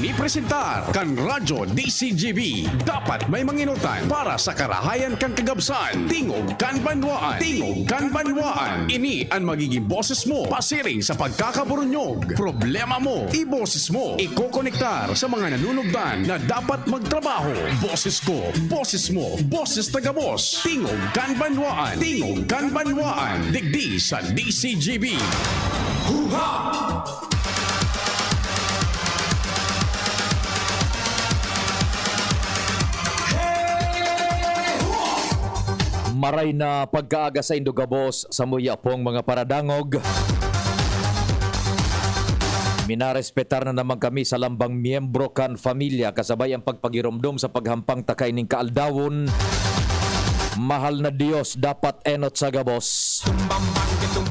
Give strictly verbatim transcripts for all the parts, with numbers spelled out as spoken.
Ipresentar kan Radyo D C G B. Dapat may manginutan para sa karahayan kan kagabsan. Tingog kan Banwaan. Tingog kan Banwaan. Ini an magiging boses mo pasiring sa pagkakaburunyog. Problema mo, iboses mo. Ikokonektar sa mga nanunugdan na dapat magtrabaho. Boses ko, boses mo, boses tagabos. Tingog kan Banwaan. Tingog kan Banwaan. Digdi sa D C G B. Huha! Maray na pagkaaga saindo gabos, samuya pong mga paradangog. Minarespetar na naman kami sa lambang miyembro kan pamilya, kasabay ang pagpagiromdom sa paghampang ta kaining kaaldawon. Mahal na Dios, dapat enot sa gabos.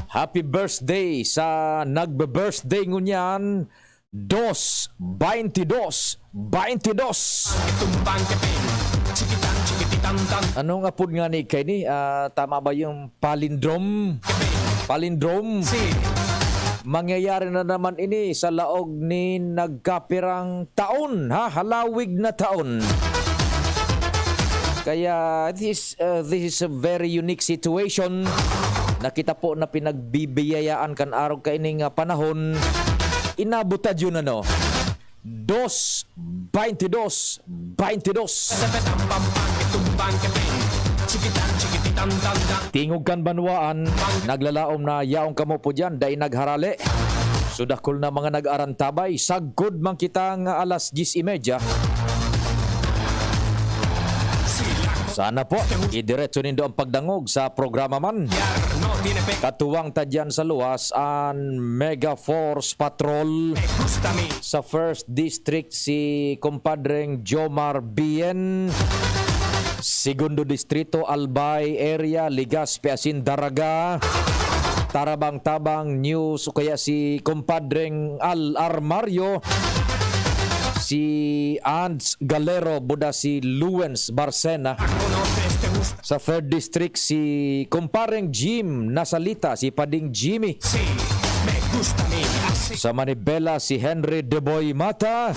Happy birthday sa nagbe-birthday ngunyan, dos, baintidos, baintidos. Anong apod nga ni kaini? Ah, tama ba yung palindrom? Palindrom? Mangyayari na naman ini sa laog ni nagkapirang taon, ha? Halawig na taon. Kaya this, uh, this is a very unique situation na kita po na pinagbibiyayaan kan arog kaining, ah, panahon. Inabot ta yun, ano? Dos, baintidos, baintidos. Tingog kan banwaan, naglalaom na yaong kamo po diyan, dai nagharale. So, dakul na mga nag-arantabay, sagkod man kita nga alas diyes y media. Sana po, idiretso nindo ang pagdangog sa programa man. Katuwang ta dyan sa luwas, an Mega Force Patrol. Sa First District, si kumpadreng Jomar Bien. Segundo Distrito, Albay Area, Legazpi asin Daraga. Tarabang-tabang News o kaya si kumpadreng Al Armario. Si Ans Galero, buda si Luwens Barcena. Sa Third District, si kumpareng Jim Nasalita, si Pading Jimmy. Sa Manibela, si Henry Deboy Mata.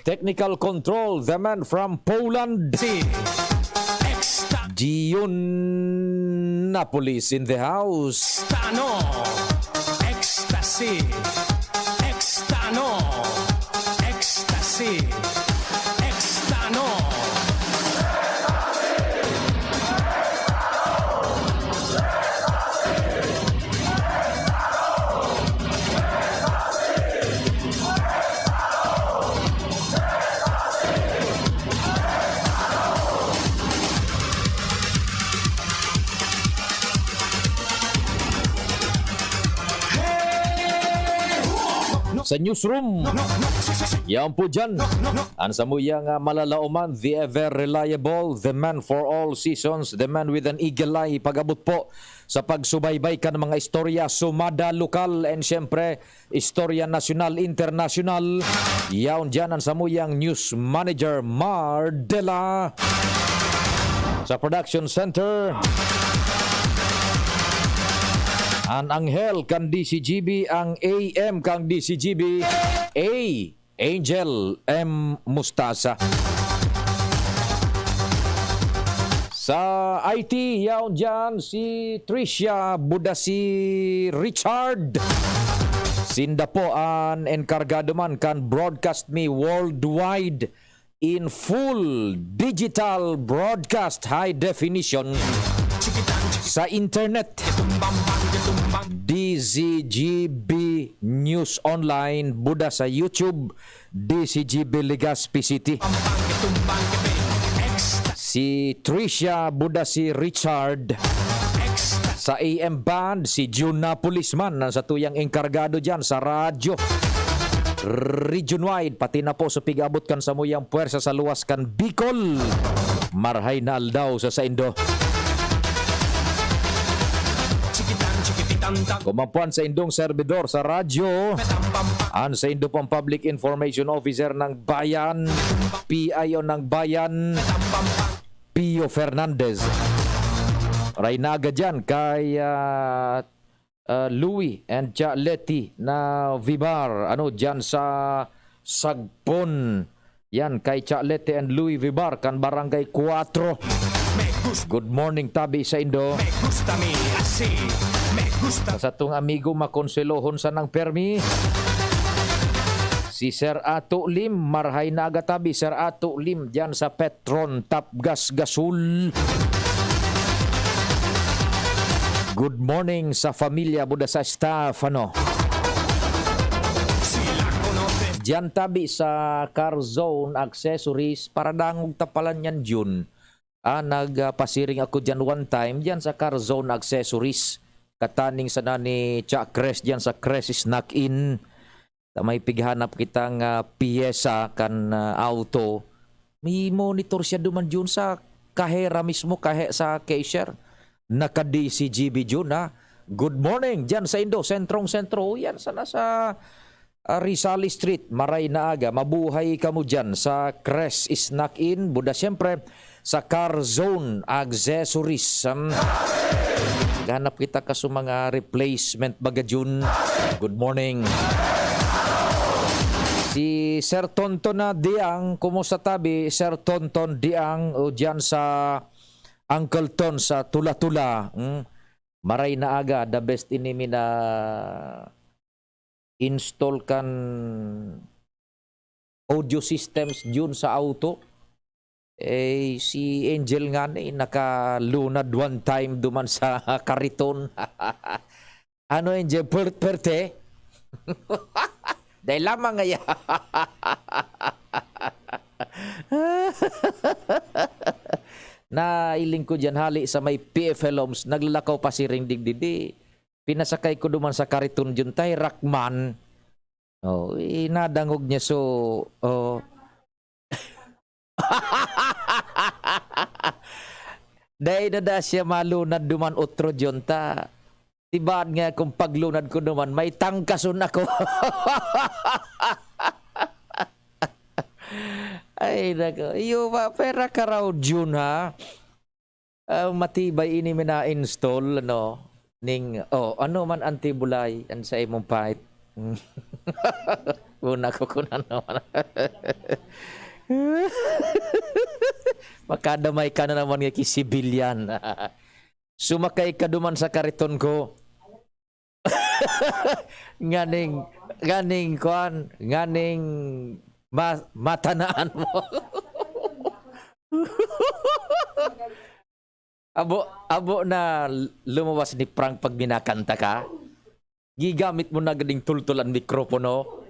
Technical Control, the man from Poland. Dion Napolis in the house. Extano. Ecstasy. Extano. Ecstasy. Extano. Sa newsroom. Yan po dyan. An samuyang, ah, malalaoman, the ever reliable, the man for all seasons, the man with an eagle eye. Pag-abot po sa pagsubaybay kan mga istorya, sumada lokal, and syempre, istorya nasyonal, internasyonal. Yaon dyan an samuyang news manager, Mar Dela. Sa production center, an anghel kan D C G B, ang A M kan D C G B, A Angel M Mustasa. Sa I T, yaon dyan si Tricia, buda si Richard. Sinda po an enkargado man kan Broadcast Me Worldwide in full digital broadcast high definition sa internet. D Z G B News Online, buda sa YouTube, D Z G B Legazpi City. Si Tricia, buda si Richard. Sa A M band, si Jun Napolis man ang satuyang enkargado dyan sa radyo. Region wide, pati na po sa pig-abot kan samuyang puwersa sa luwas kan Bicol. Marhay na aldaw sa saindo. Kumapuan sa indong servidor sa radyo, an saindo pong Public Information Officer ng Bayan, P I O ng Bayan, Pio Fernandez. Raynaga dyan kay, ah, ah, Louie and Cha Leti na Vibar, ano, dyan sa Sagpon. Yan, kay Chalete and Louis Vibar, kan Barangay Cuatro. Good morning, tabi sa indo. Sa satong amigo, makonselohon sa nang permi. Si Sir Ato Lim, marhay na aga tabi, Sir Ato Lim, dyan sa Petron, Tapgas, Gasol. Good morning sa familia, buda sa staff, ano. Diyan tabi sa Car Zone Accessories, para dangog tapalan yan, Jun. Ah, nagpasiring ako diyan one time, diyan sa Car Zone Accessories. Kataning sana ni Cha Cres diyan sa Cres Snack Inn. Ta may pighanap kitang, ah, piyesa kan, ah, auto. May monitor siya duman diyon sa kahera mismo, kahe-, sa cashier. Naka-D C G B diyon, ha. Good morning, diyan sa Indo, sentrong-sentro. Yan, sana sa, ah, Rizal Street. Maray na aga. Mabuhay kamo diyan sa Cres Snack Inn. Buda, siyempre, sa Car Zone Accessories. Um, ganap kita ka sa mga replacement baga, Jun. Good morning. Si Sir Tonton na Diang, kumusta tabi? Sir Tonton Diang, o diyan sa Uncle Ton sa Tula-Tula. Hmm? Maray na aga, the best ini mi na install kan audio systems diyon sa auto. Eh, si Angel nga ni nakalunad one time duman sa kariton. Ano, Angel? Per-, perte? Dahil lamang ngaya. Nailing ko diyan, hali sa may P F L Homes, naglalakaw pa si Ring digdidi. Pinasakay ko duman sa kariton diyon, tay, Rockman. Oh, eh, nadangog niya, so, oh. Dai na da siya malunad duman otro diyon ta. Tibaad nga kung paglunad ko duman, may tangkason ako. Ay, nako. Iyo ba, pera ka raw, Jun, ha? Ah, matibay ini mi na-install, ano, ning, oh, ano man, Auntie Bulay, an sa imong pait? Una ko kung ano man. Makadamay ka na naman nga ki sibilyan. Sumakay ka duman sa kariton ko. Nganing, nganing, kuan, nganing ma-, matanaan mo. Abo, abo na lumuwas ni Frank pag minakanta ka? Gigamit mo na gading tultol an mikropono?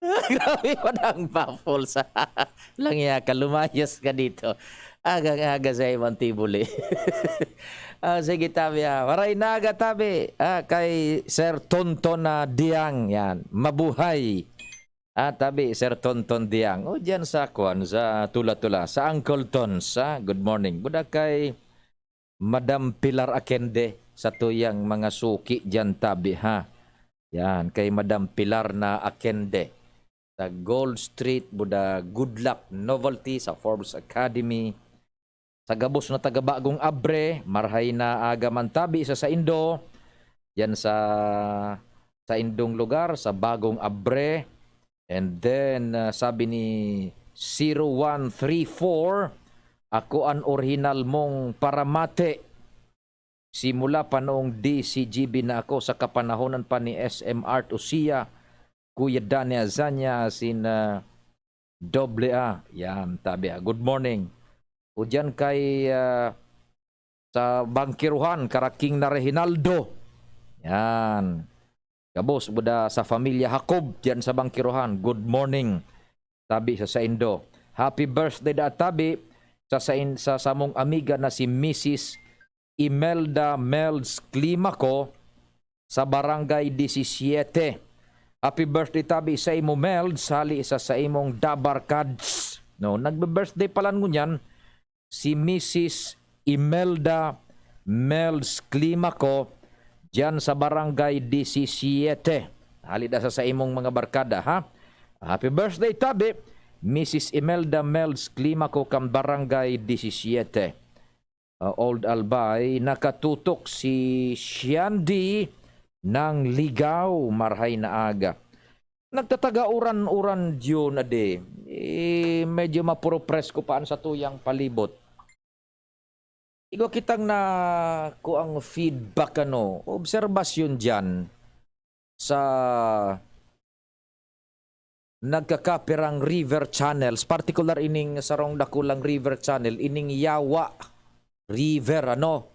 Grabe pa na ang baffles. Langya ka, lumayas ka dito. Agang-aga sa imong tibuli. Ah, sige, tabi, ah. Maray na aga, tabi. Ah, kay Sir Tonton na Diang, yan. Mabuhay. Ah, tabi, Sir Tonton Diang. O, diyan sa, kwan, sa Tula-Tula. Sa Uncle Tons, ah. Good morning. Buda kay Madam Pilar Akende, sa tuyang mga suki diyan, tabi, ha. Yan, kay Madam Pilar na Akende. Sa Gold Street, buda Good Luck Novelty, sa Forbes Academy. Sa gabos na taga Bagong Abre, marhay na aga man tabi sa saindo. Yan sa, sa indong lugar, sa Bagong Abre. And then, ah, sabi ni zero one three four, "Ako an orihinal mong paramate. Simula pa noong D C G B na ako, sa kapanahonan pa ni S M Art Usia, Kuya Danny Azanya, sin, ah, Doble A." Yan, tabi, ah. Good morning. O diyan kay, ah, sa Bangkiruhan, Karaking na Reginaldo. Yan. Gabos, buda sa Familia Jacob, diyan sa Bangkiruhan. Good morning. Tabi sa saindo. Happy birthday da tabi sa, sain-, sa samong amiga na si Missus Imelda Melds Climaco sa Barangay disisiete. Happy birthday tabi sa imo, Melds, hali sa, sa imong dabarkads. No, nagbe-birthday pala ngunyan si Missus Imelda Melds Climaco diyan sa Barangay disisiete. Hali da sa, sa imong mga barkada, ha? Happy birthday tabi, Missus Imelda Melds Climaco kan Barangay disisiete. Ah, Old Albay, nakatutok si Shandy ng Ligao, marhay na aga. Nagtataga uran-uran diyon, ade. Eh, medyo mapuro presko pa an satuyang palibot. Igwa kitang na kuang feedback, ano, obserbasyon diyan sa nagkakapirang river channels, particular ining sarong dakulang river channel, ining Yawa River, ano,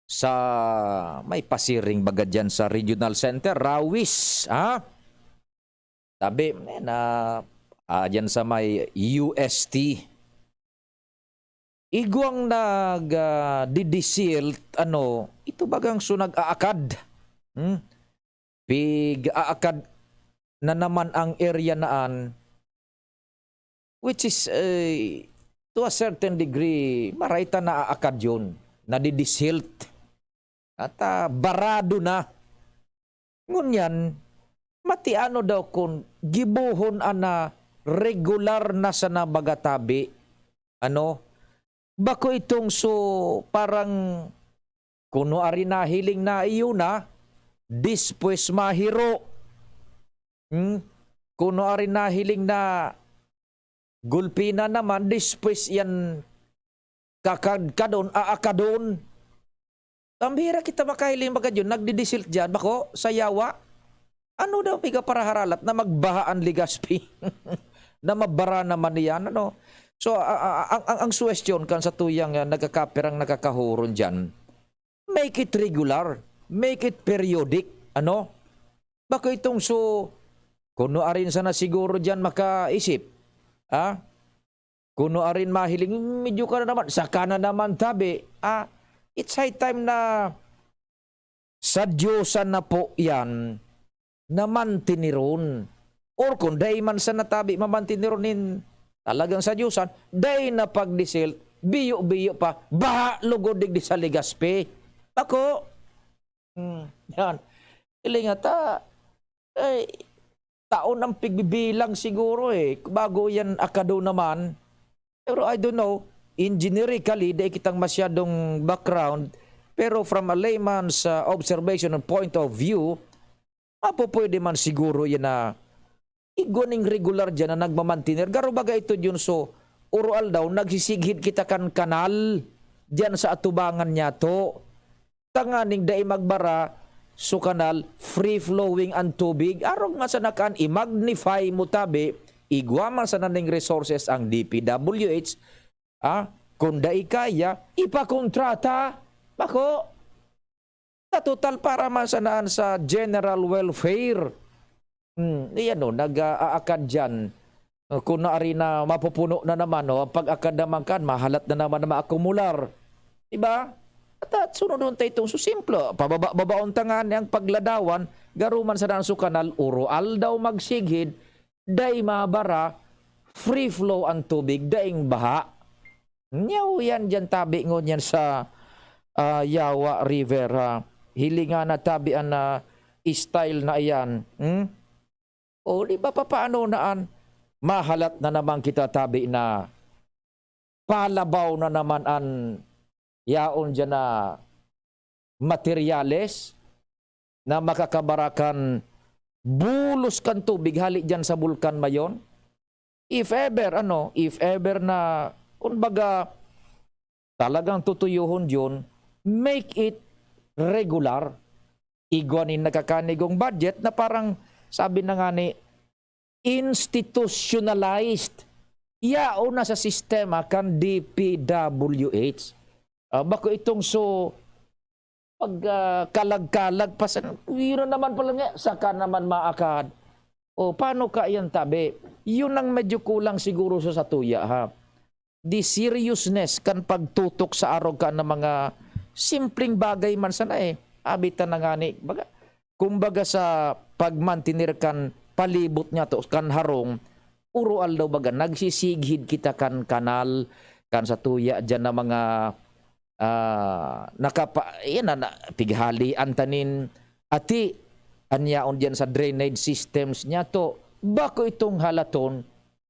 sa may pasiring baga diyan sa regional center, Rawis, ha? Tabi, eh, na, ah, diyan sa may U S T. Igwang nag, ah, didisilt, ano, ito bagang so nag-aakad. Hmm? Pig-aakad na naman ang area na an, which is, eh, to a certain degree, maray ta naaakad yun, nadidisilt. At, ah, barado na. Ngunyan, matiano daw kun gibohon ana regular na sana baga tabi? Ano? Bako itong so, parang kuno ari nahiling na iyo na, dispwes mahiro. Hmm? Kuno ari nahiling na gulpi na naman, dispwes yan kakadkadon, aakadon. Ambira kita makahiling magad yun, nagdidisilt diyan, bako, sa Yawa. Ano daw piga paraharalat na magbaha an Legazpi? Na mabara naman iyan, ano? So, a-, a-, a-, ang, ang, ang suwestiyon kan sa tuyang, ah, nagkakapirang nakakahuron diyan, make it regular, make it periodic, ano? Bako itong so, kuno arin sana siguro diyan makaisip, ah? Kuno arin mahiling, medyo ka na naman, saka na naman tabi, ah? It's high time na sa Diyosan na po yan na mantiniron. Or kung dai man sa natabi mamantiniron nin talagang sa Diyosan, dai na pagdisilt, biyo-biyo pa, baha lugod digdi sa Legazpi. Bako. Hmm, yan. Ilinga ta, eh, taon ang pigbibilang siguro, eh, bago yan akado naman. Pero I don't know, engineerically, dai kitang masyadong background, pero from a layman's, uh, observation and point of view, mapupwede man siguro yan na igwa ning regular diyan na nagmamantiner. Garo baga ito, Junso, uro-aldaw, nagsisighid kita kan kanal diyan sa atubangan niyato. Tanganing dai magbara so kanal, free-flowing an tubig. Arog nga sana kan i-magnify mo tabi, igwa man sana ning resources ang D P W H, ah, kung dai kaya, ipakontrata. Bako, sa total para man sana an sa general welfare. Hmm, iyan o, nag-aakad diyan. Uh, kun naari na mapupuno na naman, no? Ang pag-akad naman kan, mahalat na naman na maakumular. Diba? At, at sunodon ta itong so simple. Pababa-babaon ta ngani ang pagladawan, garo man sana an so kanal, uro-aldaw magsighid, dai mabara, free flow ang tubig, daing baha. Nyaw yan diyan tabi ngunyan sa, ah, Yawa River, ha. Hilinga na tabi an, ah, style na iyan. Hmm? O, di ba, papaano na an mahalat na naman kita tabi na palabaw na naman an yaon diyan na materyales na makakabara kan bulos kan tubig hali diyan sa Bulkan Mayon? If ever, ano, if ever na, kumbaga, talagang tutuyohon yun, make it regular. Igwa nin nakakanigong budget na parang, sabi na nga ni, institutionalized. Yaon na sa sistema kan D P W H. Ah, bako itong so, pag, ah, kalag-kalag pa sa, yun na naman pala nga, saka naman maakad. O, paano ka yan tabi? Yun ang medyo kulang siguro sa satuya, ha? The seriousness kan pagtutok sa arog ka ng mga simpleng bagay man sana, eh. Abi ta na nga ni, baga, kumbaga sa pagmantener kan palibot niyato, kan harong, uro-aldaw baga, nagsisighid kita kan kanal, kan satuya diyan na mga, ah, nakapa-, yan na, na, pighalian ta nin ati, an yaon diyan sa drainage systems niyato, bako itong halaton,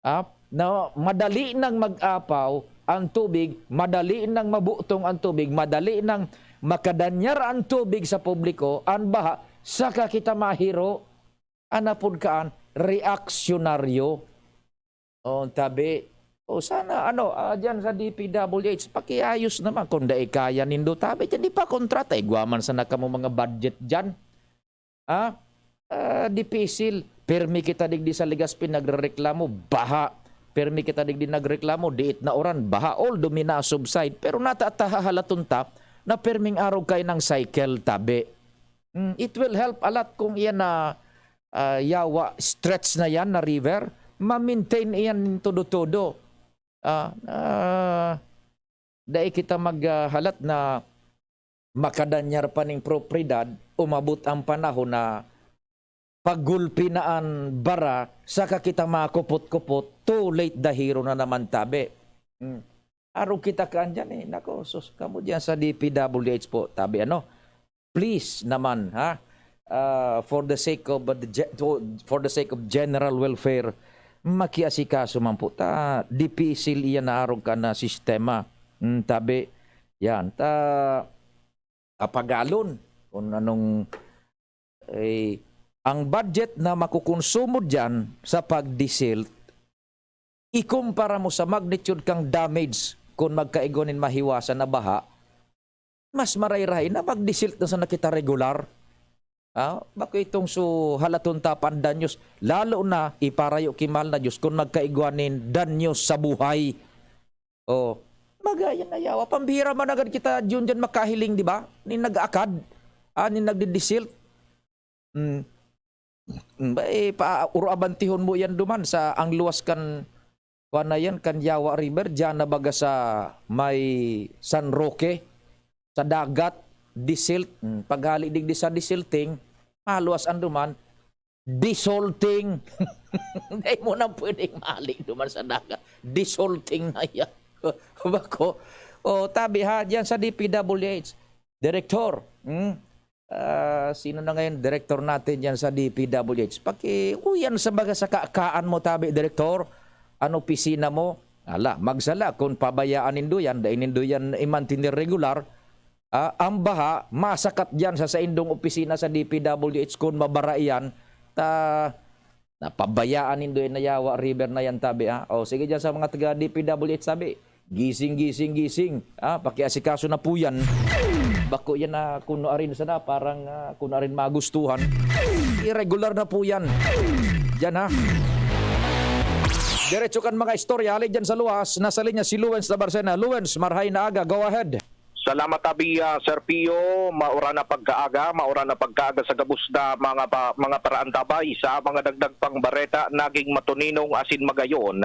ah, na madali nang mag-apaw ang tubig, madali nang mabutong ang tubig, madali nang makadanyar ang tubig sa publiko, ang baha, Saka kita mahiro, an apod kaan, reaksyonaryo. O, tabi. O, sana, ano, ah, diyan sa D P W H, pakiayos naman kung dai kaya nindo, tabi, diyan, di pa kontrata, igwa man sana kamo mga budget diyan. Ha? Ah, dipisil. Pirmi kita digdi sa Legazpi, nagrereklamo, baha. Pirmi kita digdi nagreklamo, diit na uran, baha. Although, mina-subside, pero nata-, tahahalaton ta na pirming arog kayo ng cycle, tabi. Mm, it will help a lot kung iyan na, ah, yawa stretch na yan na river, ma-maintain iyan todo-todo. Ah, ah, dai kita maghalat na makadanyar pa ning propiedad, umabot ang panahon na paggulpi na an bara, saka kita makupot-kupot, too late, dahiro na naman, tabi. Hmm. Arog kita kaan diyan, eh. Nako, sus, kamo diyan sa D P W H po, tabi, ano? Please naman, ha? Ah, for the sake of the ge-, to-, for the sake of general welfare, makiasikaso man po ta. Dipisil iyan na arog ka na sistema. Hmm, tabi, yan. Ta, apagalon kung anong, eh, ang budget na makukonsumo diyan sa pag-desilt, ikumpara mo sa magnitude kang damage kun magkaigwa nin mahiwasan na baha, mas maray-rahay na mag-desilt na sana kita regular. Ah, bako itong su halaton ta pa an danyos, lalo na iparayo ki mahal na Diyos kun magkaigwa nin danyos sa buhay. Oh, magayon na yawa. Pambihira man agad kita diyon diyan makahiling, di ba? Nin nag-aakad, ah, nin nagdi-desilt. Hmm. Hmm, ba, eh, pa-, uro abantihon mo yan duman sa ang luwas kan, kuwan na yan, kan Yawa River, diyan na baga sa may San Roque, sa dagat, desilt. Hmm, paghali digdi sa desilting, maluwas an duman, desalting. Dai mo na pwedeng mahali duman sa dagat. Desalting na yan. Bako. O, tabi ha, diyan sa D P W H. Direktor, hmm? Ah, sino na ngayon direktor natin diyan sa D P W H? Pakiuyan sa baga sa kakaan mo, tabi, direktor. An opisina mo? Ala, magsala kun pabayaan nindo yan, dai nindo yan i-maintain regular. Ah, ang baha, masakat diyan sa saindong opisina sa D P W H kun mabara iyan. Ta, napabayaan nindo yan na Yawa River na yan, tabi, ha? O, sige diyan sa mga taga D P W H, tabi. Gising, gising, gising. Ah, pakiasikaso na po yan. Bako yan na kuno arin sana, parang, ah, kuno arin magustuhan. Irregular na po yan. Diyan, ha? Diretso kan mga istorya, hali dyan sa luwas, nasa linya si Luwens Labarcena. Luwens, marhay na aga, go ahead. Salamat, tabi, ah, Sir Pio. Maura na pagkaaga, maura na pagkaaga sa gabos na mga pa-, mga paraantabay. Sa mga dagdag pang bareta, naging matuninong asin magayon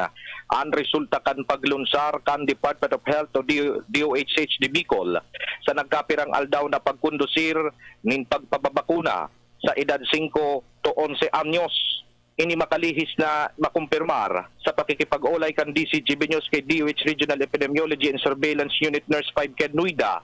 an resulta kan paglunsar kan Department of Health o D-, D O H H D Bicol sa nagkapirang aldaw na pagkondusir nin pagpababakuna sa edad singko to onse anyos. Ini makalihis na makumpirmar sa pakikipag-olay kan D C G B News kay D O H Regional Epidemiology and Surveillance Unit Nurse five Ken Nuida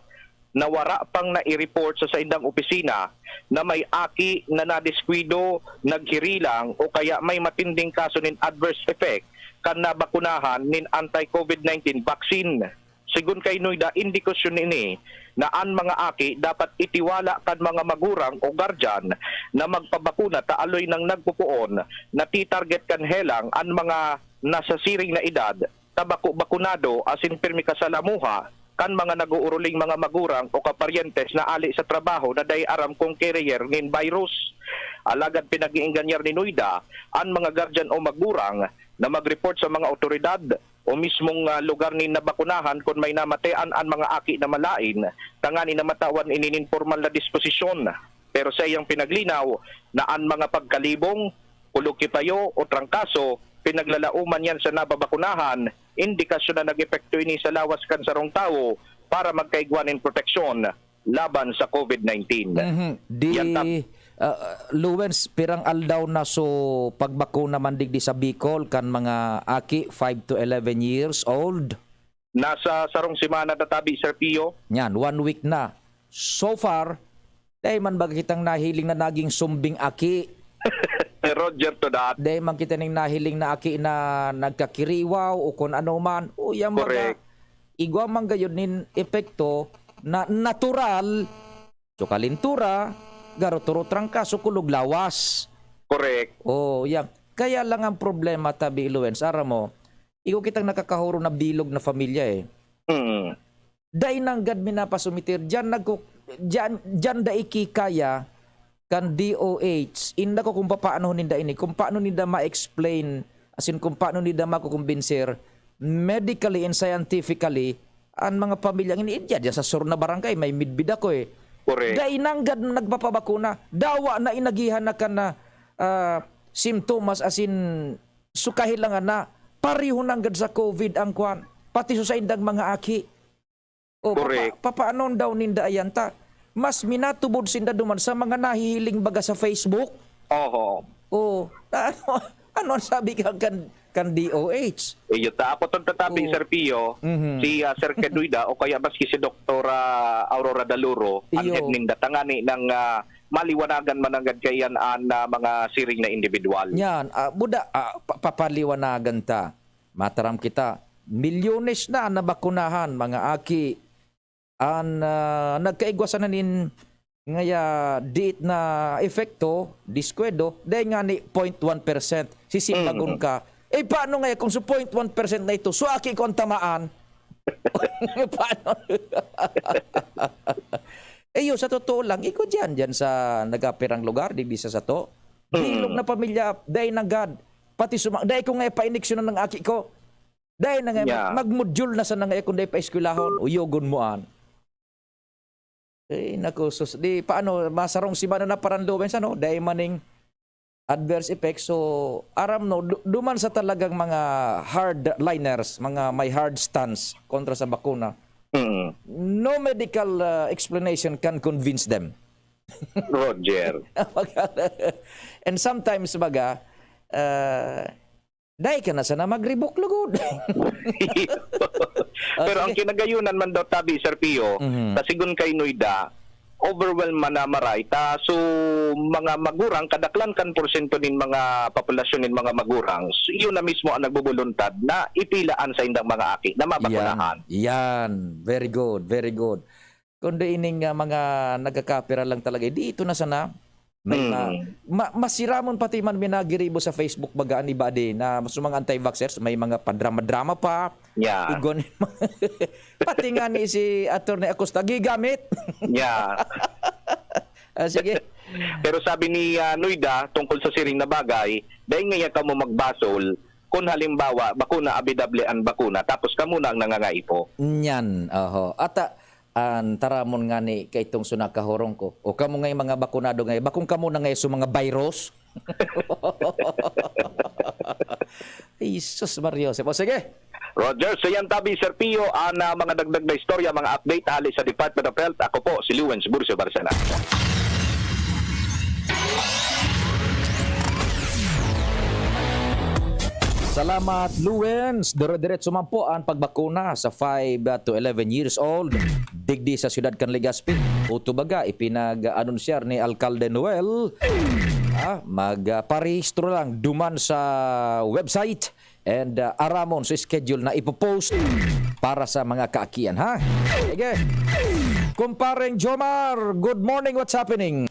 na wara pang nai-report sa saindang opisina na may aki na nadiskuido, naghirilang o kaya may matinding kaso nin adverse effect kan nabakunahan nin anti-COVID nineteen vaccine. Sigon kay Nuida, indikasyon ini na an mga aki dapat itiwala kan mga magurang o guardian na magpabakuna ta aloy nang nagpopoon, natitarget kan helang an mga nasa siring na edad ta bako bakunado asin pirmi kasalamuha kan mga nag-uuruling mga magurang o kaparyentes na ali sa trabaho na dai aram kung carrier nin virus. Alagad pinag-iingganyar ni Nuida an mga guardian o magurang na mag-report sa mga awtoridad o mismong, ah, lugar nin nabakunahan kun may namatean an mga aki na malain, tanganing matawan ini nin pormal na disposisyon. Pero saiyang pinaglinaw na an mga pagkalibong, kulog ki payo o trangkaso, pinaglalauman yan sa nababakunahan, indikasyon na nag-epekto ini sa lawas kan sarong tawo para magkaigwa nin proteksyon laban sa COVID nineteen. Mhm. Di, Yan tab- ah, Luwens, pirang aldaw na so pagbakuna man digdi sa Bicol kan mga aki five to eleven years old? Nasa sarong semana na tabi, Sir Pio. Yan, one week na. So far, dai man baga kitang nahiling na naging sumbing aki. Roger to that. Dai man kita ning nahiling na aki na nagkakiriwaw o kun ano man. O, yan baga, Correct. igwa man gayud nin epekto na natural. So, kalintura, garo turo trangkaso, kulog lawas. Correct. Oh, yan. Kaya lang ang problema, tabi Luens, aram mo, igo kitang nakakahuro na bilog na pamilya eh. Mm. Dai nanggad minapasumitir. Diyan nagku-, diyan, diyan dai kikaya kan D O H. Inda ko kung papaano ninda ini, kung paano ninda ma-explain, as in, kung paano ninda makukumbinser medically and scientifically ang mga pamilyang ini. Diyan, diyan sa sur na barangay, may midbid ako eh. Correct. Dai nanggad nagpapabakuna. Dawa na inagihan na kan na, ah, simptomas, as in, sukahi lang na pareho nanggad sa COVID ang kwan. Pati sa saindang mga aki. O, papa-, Correct. Papaanon daw ninda ayan ta? Mas minatubod sinda duman sa mga nahihiling baga sa Facebook. Oho. O, ano, ano ang sabi ka kan, kan D O H? Iyo ta. Ako tong tatabi, Oo. Sir Pio, Mhm. si ah, Sir Keduida o kaya maski si Doktora Aurora Daluro, ang Iyo. head ninda tangani ng ah, maliwanagan mananggad kayan an ah, mga siring na individual. Yan, ah, buda, ah, pa-, papaliwanagan ta. Mataram kita, milyones na ang nabakunahan, mga aki, an ah, nagkaigwa sana nin ngaya diit na epekto, diskuedo, dahil nga ni zero point one percent, sisimbagon Mm. ka. Eh, paano ngaya kung sa zero point one percent na ito, so aki ko ang tamaan? Paano? Eh, yun, sa totoo lang, iko dyan, dyan sa nagapirang lugar, di bisa sa to. Bilog Mm. na pamilya, dahil nanggad, pati suma-, dahil ko nga ipainiksyonan ng aki ko. Dahil na nga, Yeah. mag-module na sana nga kung dahil pa-eskwelahon, uyogon mo an. Eh, naku, sus, di, paano, masarong si Mano na parang Lowens, ano? Dahil maning adverse effects. So, aram no, du- duman sa talagang mga hardliners, mga may hard stance kontra sa bakuna, Mm. no medical uh, explanation can convince them. Roger. And sometimes, baga, uh, dai ka na sana magribok lugod. Pero ang Sige. Kinagayunan man daw tabi, Sir Pio, Mhm. ta sigon kay Noida, overwhelm man na maray ta. So, mga magurang, kadaklan kan porsyento nin mga populasyon nin mga magurang, so, iyo na mismo ang nagbubuluntad na ipilaan sa indang mga aki na mabakunahan. Yan. Yan. Very good. Very good. Kundi ining ah, mga nagkakapira lang talaga, di ito na sana. May ma- Mm. ma- masiramon pati man minagiribo sa Facebook baga an iba di na sa mga anti-vaxxers, may mga padrama-drama pa. Yeah. Igon, pati nga ni si Attorney Acosta, gigamit. Yeah. Ah, sige. Pero sabi ni ah, Noida, tungkol sa siring na bagay, dahil ngaya kamo magbasol, kung halimbawa, bakuna, abidable ang bakuna, tapos kamo na ang nangangaipo. Nyan, oho. At ah, an taramon nga ni kaitong sunakahorong ko. O kamo nga yung mga bakunado nga, bakong kamo na nga sa mga virus? Jesus Mario. O sige. Roger, so yan tabi, Sir Pio, ang ah, mga dagdag na istorya, mga update hali sa Department of Health. Ako po, si Lewens Burcio Barcena. Salamat, Luens. Dire-diretso man po ang pagbakuna sa five to eleven years old digdi sa siyudad kan Legazpi. Uto baga, ipinag-anunsyar ni Alcalde Noel. Ah, magparehistro lang duman sa website and ah, aramon sa schedule na ipopost para sa mga kaakian, ha? Sige. Kumpareng Jomar, good morning. What's happening?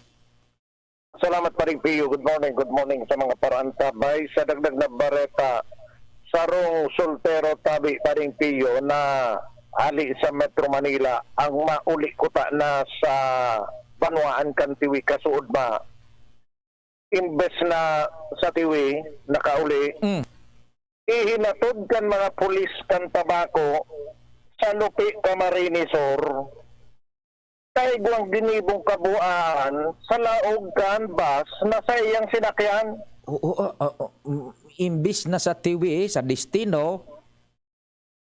Salamat, Paring Pio. Good morning, good morning sa mga paraantabay. Sa dagdag na bareta, sarong soltero tabi, Paring Pio, na ali sa Metro Manila ang mauli kuta na sa banwaan kan Tiwi, kasuod ma. Imbes na sa Tiwi, nakauli, Mm. ihinatod kan mga pulis kan Tabaco sa Lupi, Camarines Sur. Kaigwang ginibong kabuaan sa laog kan bus na saiyang sinakyan. Oo, ah, ah, ah, mm, imbis na sa Tiwi, sa Destino,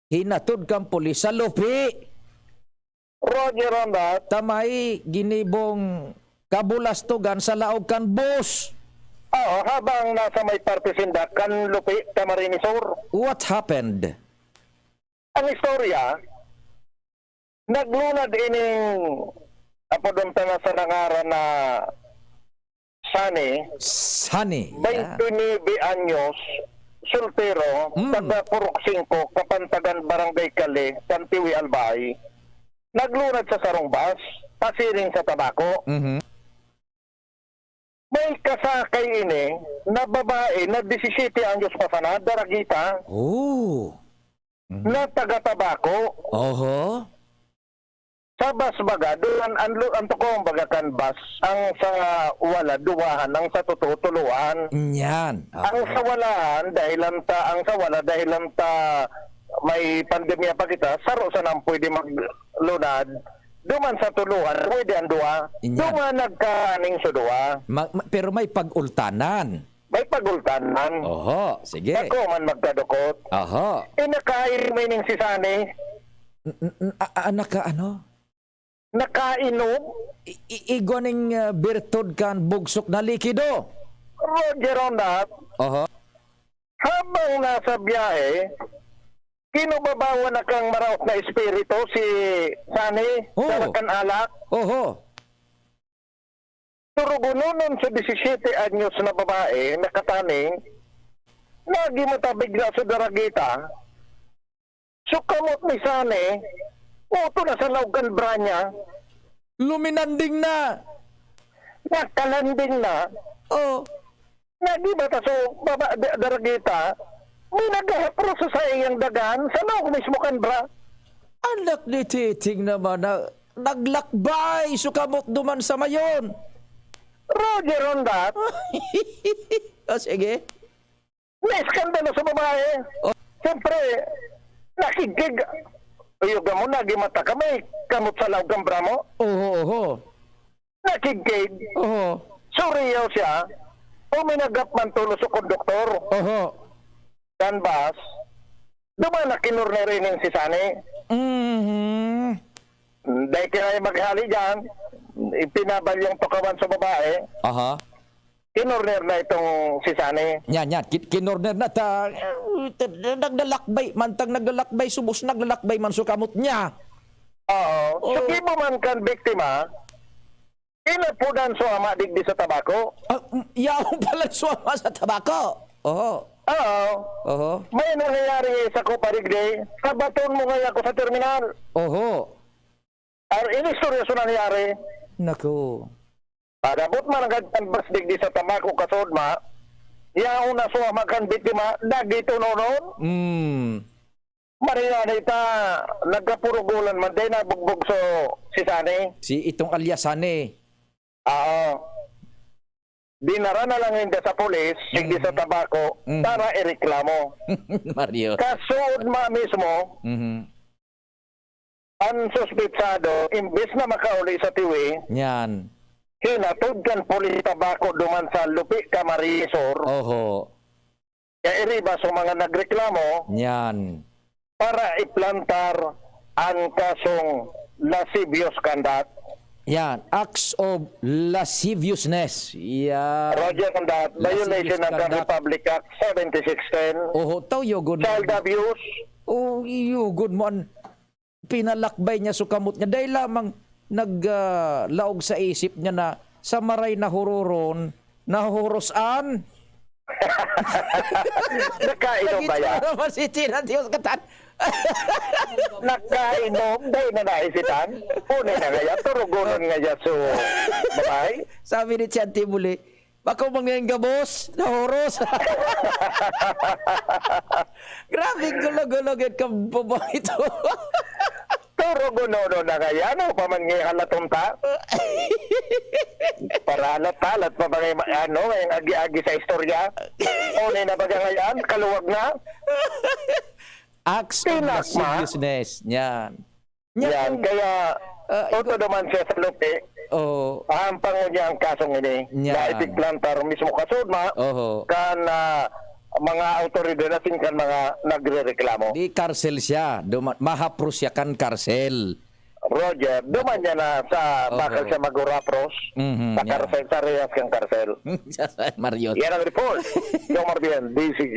hinatod kan pulis sa Lupi. Roger on that. Ta may ginibong kabulastugan sa laog kan bus. Oo, habang nasa may parte sinda kan Lupi, Camarines Sur. What happened? Ang istorya, naglunad ining apodon ta na sa nangaran na Sunny, Sunny. Yeah. twenty-nine anyos, soltero, Mm. taga Purok Singko, Kapantagan, Barangay Kali, Pantiwi, Albay. Naglunad sa sarong bus, pasiring sa Tabaco. Mhm. May kasakay ini na babae na disisiyete anyos pa sana, daragita, Oh. Mhm. na taga Tabaco. Oho. Sa bus baga, duman ang lu-, ang tukong baga kan bus, ang sa wala, duwahan, ang sa totoo, tuluhan. Yan. Ang Oho. sa walahan, dahilan ta, ang sa wala, dahilan ta may pandemya pa kita, saro sanang pwede maglunad. Duman sa tuluhan, pwede ang duwa. Yan. Duman nagkaning sa duwa. Ma-, ma-, pero may pag-ultanan. May pag-ultanan. Oho, sige. Bako man magkadukot. Oho. Eh, nakain mo ining si Sani. N-, n-, n-, a-, a-, naka ano? Nakainom? I-, i-, igwa ning, ah, birtud kan bugsok na likido. Roger on that. Oho. Habang nasa biyahe, kinubabawan na kang maraot na espiritu si Sani, Oo. dala kan alak. Oho. Turugononon sa disisiyete anyos na babae na kataning, nagimata bigla sa daragita, sukamot ni Sani, uto na sa laog kan bra niya. Luminanding na. Nakalanding na. Oh. Nagimata sa baba, da-, daragita, may naghahapros sa saiyang dagan, sa laog mismo kan bra. Anak ni Titing naman na naglakbay, sukamot duman sa mayon. Roger on that. O, sige. Naeskandalo sa babae. Oh. Siyempre, nakigig. Uyog mo, nagimata kami. Kamot sa laog kan bra mo. Oho, oho. Nakigig. Oho. Suriyaw siya. Uminagap man tulos sa konduktor. Oho. Kan bus. Duman na kinurner ining si Sani. Mhm. Dahil kaya maghali dyan, ipinabalyang tukawan sa babae. Aha. Kinurner na itong si Sani. Yan, yan. Ki-, kinurner na ta, naglalakbay, mantang naglalakbay, subos naglalakbay man sukamot niya. Oo. Oo. Sa gibo man kan biktima, inapodan so ama digdi sa Tabaco. Ah, mm, yaon pala so ama sa Tabaco. Oho. Oo. Oho. May nangyayari sa Copa digdi, sabaton mo ngaya ako sa terminal. Oho. Ar-, inistorya so nangyari. Naku. Pag-abot man ang kagtambas digdi sa Tabaco, kasod ma, yaon na so ama kan biktima, dagitononon. Mm. Maringanay ta, nagkapurugulan man, dai nabugbog so si Sani. Si itong alias Sani. Oo. Dinara na lang ninda sa pulis, digdi sa Mm. Tabaco, Mm. para ireklamo. Mario. Kasod ma mismo, Mhm. ang suspetsado, imbes na makauli sa Tiwi, Yan. hinatod kan pulis Tabaco duman sa Lupi, Camarines Sur. Oho. Kaya iriba sa mga nagreklamo Yan. para iplantar ang kasong lascivious conduct. Yan, acts of lasciviousness. Yan. Roger, conduct, Lascivious violation ng conduct. Republic Act seventy-six ten, Oho, tao yugod mo. Child abuse. Oh, yugod mo an pinalakbay niya, sukamot niya. Dahil lamang nag, ah, laog sa isip niya na sa maray na huroron, nahuhuros an. Nakainom ba yan? Nagitsura naman si Tina Dios katan. Nakainom, dahil na naisitan. Punay na nga yan, turugonon nga yan, so, babae. Sabi ni Chanti Muli, "Bako mangyayang gabos, nahuros." Grabe, gulo-gulo, gid ka, babae to. Turugonon na nga yan, o, paman nga halaton ta. Para halat-halat pa ba nga, ano, yung agi-agi sa istorya? O, na baga ngayon, kaluwag na. Acts of Tinakma. lasciviousness. Yan. Yan, Yan. Kaya, ah, ito igo- naman siya sa Lupi. Oo. Ang pangunya ang kasong ini. Yan. Na ipigplantar mismo kasud ma, Oho. kan, ah, mga awtoridad asin kan mga nagrereklamo. Di karsel siya. Duma-, mahapros siya kan karsel. Roger, duman niya na sa Oho. bakal siya magurapros Mhm, sa yan. karsel, sa rehas kang karsel. Sa San Marios. Yan ang report. Jomar Bien, D C G.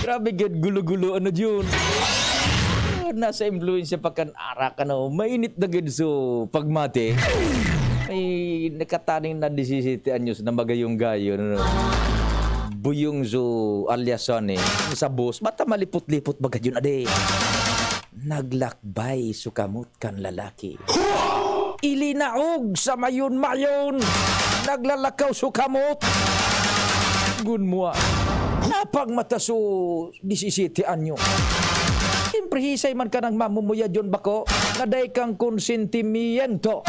Grabe gid, gulo-gulo, ano, Jun? Ah, nasa impluwensya pa kan arak, ano, mainit na gid so pagmati. May nakataning na disisete anyos na magayong-gayo, ano? Buyong so alias Sonny, sa boss, bata malipot-lipot baga yun, ade. Naglakbay so kamot kan lalaki. Ilinaog sa mayon-mayon. Naglalakaw so kamot. Gun mo, ah. Napagmata so disisete anyo. Siyempre, hisay man ka nang mamumuya diyon bako, na dai kang konsentimiento.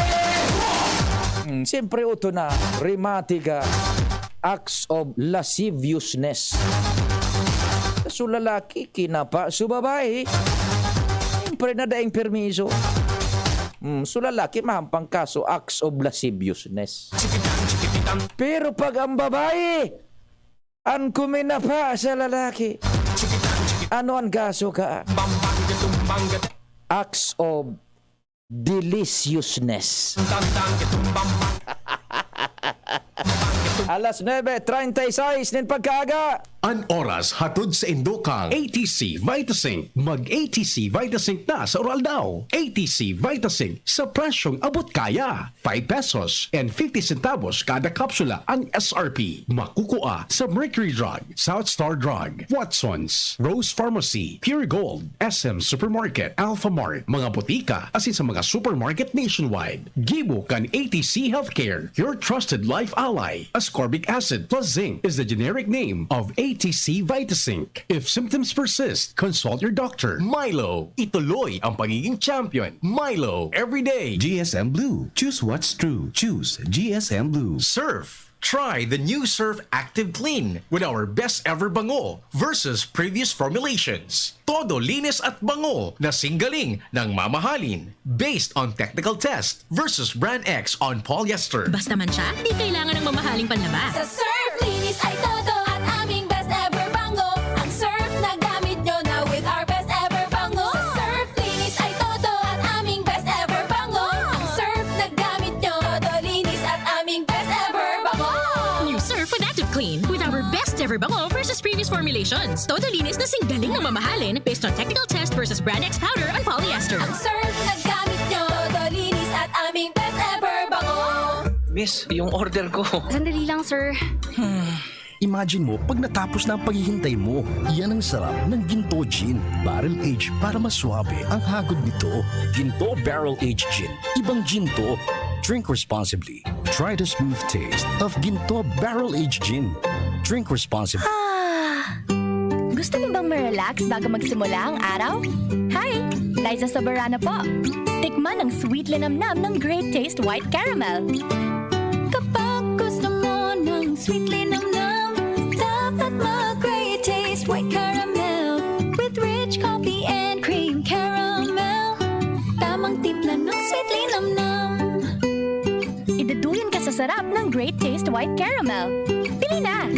Hmm, siyempre, uto na, rimati ka, acts of lasciviousness. So, lalaki, kinapa, so, babae, siyempre, na daing permiso. Hmm, so, lalaki, mahampang kaso, acts of lasciviousness. Pero pag ang babae, an kuminapa sa lalaki, ano an kaso ka? Acts of deliciousness. Alas nuebe treinta y seis nin pagkaaga. An oras hatod sa indo kang A T C Vitasync. Mag A T C Vitasync na sa Uraldaw. A T C Vitasync sa presyong abot kaya. Five pesos and fifty centavos kada kapsula ang S R P. Makukua sa Mercury Drug, South Star Drug, Watsons, Rose Pharmacy, Pure Gold, S M Supermarket, Alpha Mart, mga botika, asin sa mga supermarket nationwide. Gibo kan A T C Healthcare, your trusted life ally. Ascorbic acid plus zinc is the generic name of A T C Vitasync. If symptoms persist, consult your doctor. Milo, ituloy ang pagiging champion. Milo, everyday. G S M Blue. Choose what's true. Choose G S M Blue. Surf. Try the new Surf Active Clean with our best ever bango versus previous formulations. Todo linis at bango na singgaling ng mamahalin. Based on technical test versus Brand X on polyester. Basta man siya, di kailangan ng mamahaling panlaba. Sa Surf, linis ay todo at aming best ever bango. Ang Surf na gamit nyo na with our best ever bango. Sa Surf, linis ay todo at aming best ever bango. Ang Surf na gamit nyo, todo linis at aming best ever bango. New Surf with Active Clean with our best ever bango versus previous formulations. Todo linis na singgaling ng mamahalin based on technical test versus Brand X powder on polyester. Ang Surf na gamit nyo, todo linis at aming best ever bango. Miss, yung order ko. Sandali lang, sir. Imagine mo, pag natapos na ang paghihintay mo, yan ang sarap ng Ginto Gin. Barrel Age para mas suabe ang hagod nito. Ginto Barrel Age Gin. Ibang gin to. Drink responsibly. Try the smooth taste of Ginto Barrel Age Gin. Drink responsibly. Ah! Gusto mo bang ma-relax bago magsimula ang araw? Hi! Liza Soberano po. Tikman ang sweet linamnam ng Great Taste White Caramel. Kapag gusto mo ng sweet linamnam, dapat mag-Great Taste White Caramel with rich coffee and cream caramel. Tamang timpla ng sweet linamnam. Iduduyan ka sa sarap ng Great Taste White Caramel. Bili na!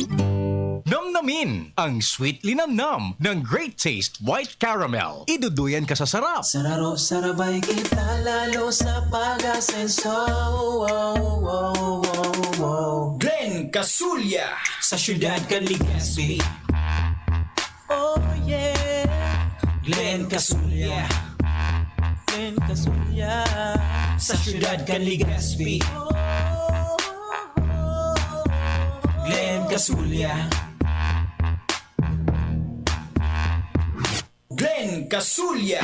Namnamin ang sweet linamnam ng Great Taste White Caramel. Iduduyan ka sa sarap. Sararo, sarabay kita lalo sa pag-asenso. Wow, wow, wow, wow. Glenn Casulya sa siyudad kan Legazpi. Oh yeah. Glenn Casulya. Glenn Casulya sa siyudad kan Legazpi. Glenn Casulya. Glenn Casulya.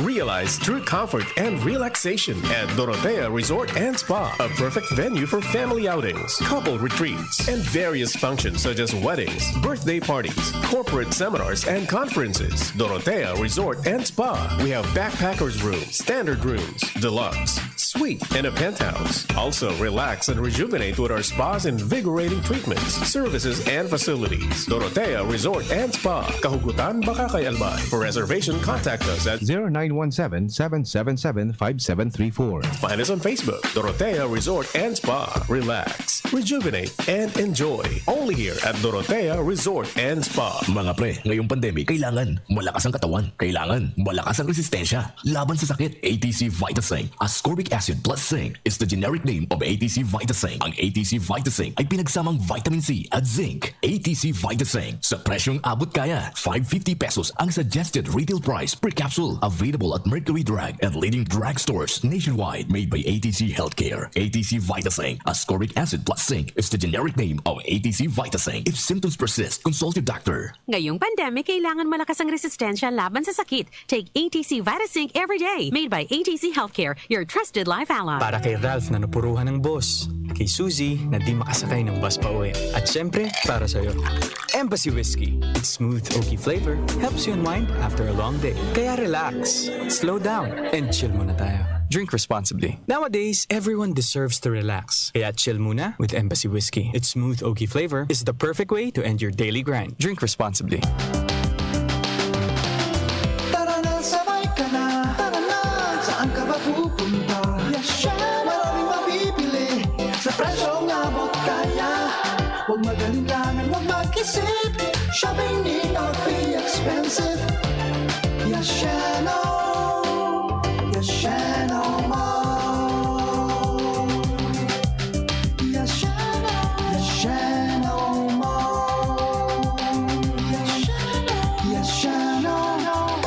Realize true comfort and relaxation at Dorotea Resort and Spa, a perfect venue for family outings, couple retreats, and various functions such as weddings, birthday parties, corporate seminars, and conferences. Dorotea Resort and Spa. We have backpackers room, standard rooms, deluxe, suite, and a penthouse. Also, relax and rejuvenate with our spa's invigorating treatments, services, and facilities. Dorotea Resort and Spa. Kahugutan, Bacacay, Albay. For reservation, contact us at zero nine one seven, seven seven seven, five seven three four. Find us on Facebook, Dorotea Resort and Spa. Relax, rejuvenate, and enjoy. Only here at Dorotea Resort and Spa. Mga pre, ngayong pandemic, kailangan malakas ang katawan. Kailangan malakas ang resistensya laban sa sakit. A T C Vitasync, ascorbic acid plus zinc, is the generic name of A T C Vitasync. Ang A T C Vitasync ay pinagsamang vitamin C at zinc. A T C Vitasync, sa presyong abot kaya, five fifty pesos ang suggested retail price per capsule. Available at Mercury Drug and leading drugstores nationwide. Made by A T C Healthcare. A T C Vitasync, ascorbic acid plus zinc, is the generic name of A T C Vitasync. If symptoms persist, consult your doctor. Ngayong pandemic, kailangan malakas ang resistensya laban sa sakit. Take A T C Vitasync every day. Made by A T C Healthcare, your trusted life ally. Para kay Ralph na napuruhan ng boss. Kay Suzy na di makasakay ng bus pa uwi. At syempre, para sa'yo. Embassy Whiskey. Its smooth, oaky flavor helps you unwind after a long day. Kaya relax, slow down, and chill muna tayo. Drink responsibly. Nowadays, everyone deserves to relax. Kaya chill muna with Embassy Whiskey. Its smooth, oaky flavor is the perfect way to end your daily grind. Drink responsibly. Tara na, sabay ka na. Tara na, saan ka ba pupunta? Yes, siya. Maraming mabibili sa presyong abot kaya. Huwag mag-alinlangan, huwag mag-isip. Shopping need not be expensive. Yes, siya, no. Yes, siya, no more. Yes, siya, no. Yes, siya, no more. Yes, siya, no. Yes, siya, no.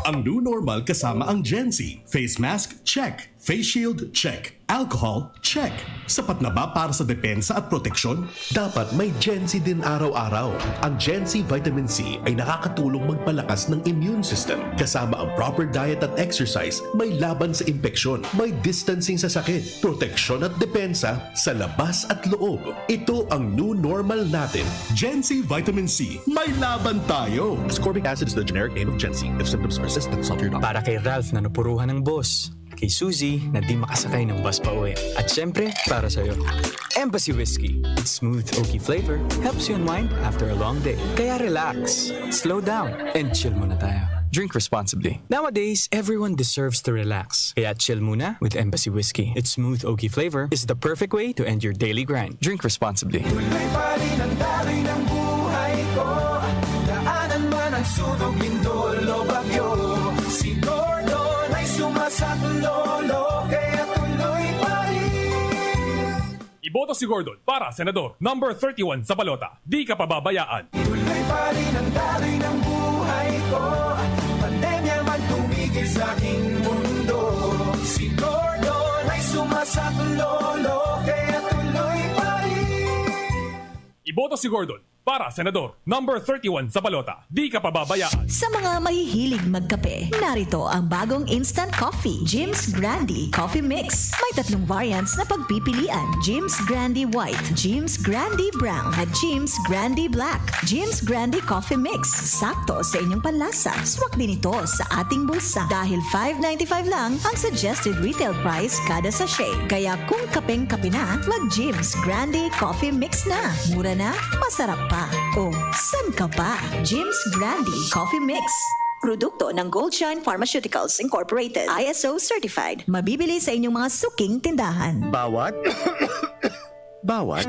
Ang new normal kasama ang Gen Z. Face mask, check. Face shield, check. Alcohol, check. Sapat na ba para sa depensa at proteksyon? Dapat may Gen Z din araw-araw. Ang Gen Z Vitamin C ay nakakatulong magpalakas ng immune system. Kasama ang proper diet at exercise, may laban sa impeksyon, may distancing sa sakit, proteksyon at depensa sa labas at loob. Ito ang new normal natin. Gen Z Vitamin C, may laban tayo! Ascorbic acid is the generic name of Gen Z. If symptoms persist, consult your doctor. Para kay Ralph na napuruhan ng boss. Kay Suzy na di makasakay ng bus pa uwi. At syempre, para sa'yo. Embassy Whiskey. Its smooth, oaky flavor helps you unwind after a long day. Kaya relax, slow down, and chill muna tayo. Drink responsibly. Nowadays, everyone deserves to relax. Kaya chill muna with Embassy Whiskey. Its smooth, oaky flavor is the perfect way to end your daily grind. Drink responsibly. Tuloy pa rin ang daloy ng buhay ko. Daanan man ang sunog, lindol o bagyo, si Gordon ay sumasaklolo, kaya tuloy pa rin. Iboto si Gordon para senador, number thirty-one sa balota. Di ka pababayaan. Tuloy pa rin ang daloy ng buhay ko. Pandemya man tumigil sa aking mundo, si Gordon ay sumasaklolo, kaya tuloy pa rin. Iboto si Gordon para senador, number thirty-one sa balota. Di ka pababayaan. Sa mga mahihilig magkape, narito ang bagong instant coffee, Jim's Grande Coffee Mix. May tatlong variants na pagpipilian, Jim's Grande White, Jim's Grande Brown, at Jim's Grande Black. Jim's Grande Coffee Mix, sakto sa inyong panlasa. Swak din ito sa ating bulsa dahil five ninety-five lang ang suggested retail price kada sachet. Kaya kung kapeng-kape na, mag Jim's Grande Coffee Mix na. Mura na, masarap pa. O, san ka pa? Jim's Grande Coffee Mix. Produkto ng Goldshine Pharmaceuticals Incorporated, I S O certified. Mabibili sa inyong mga suking tindahan. Bawat Bawat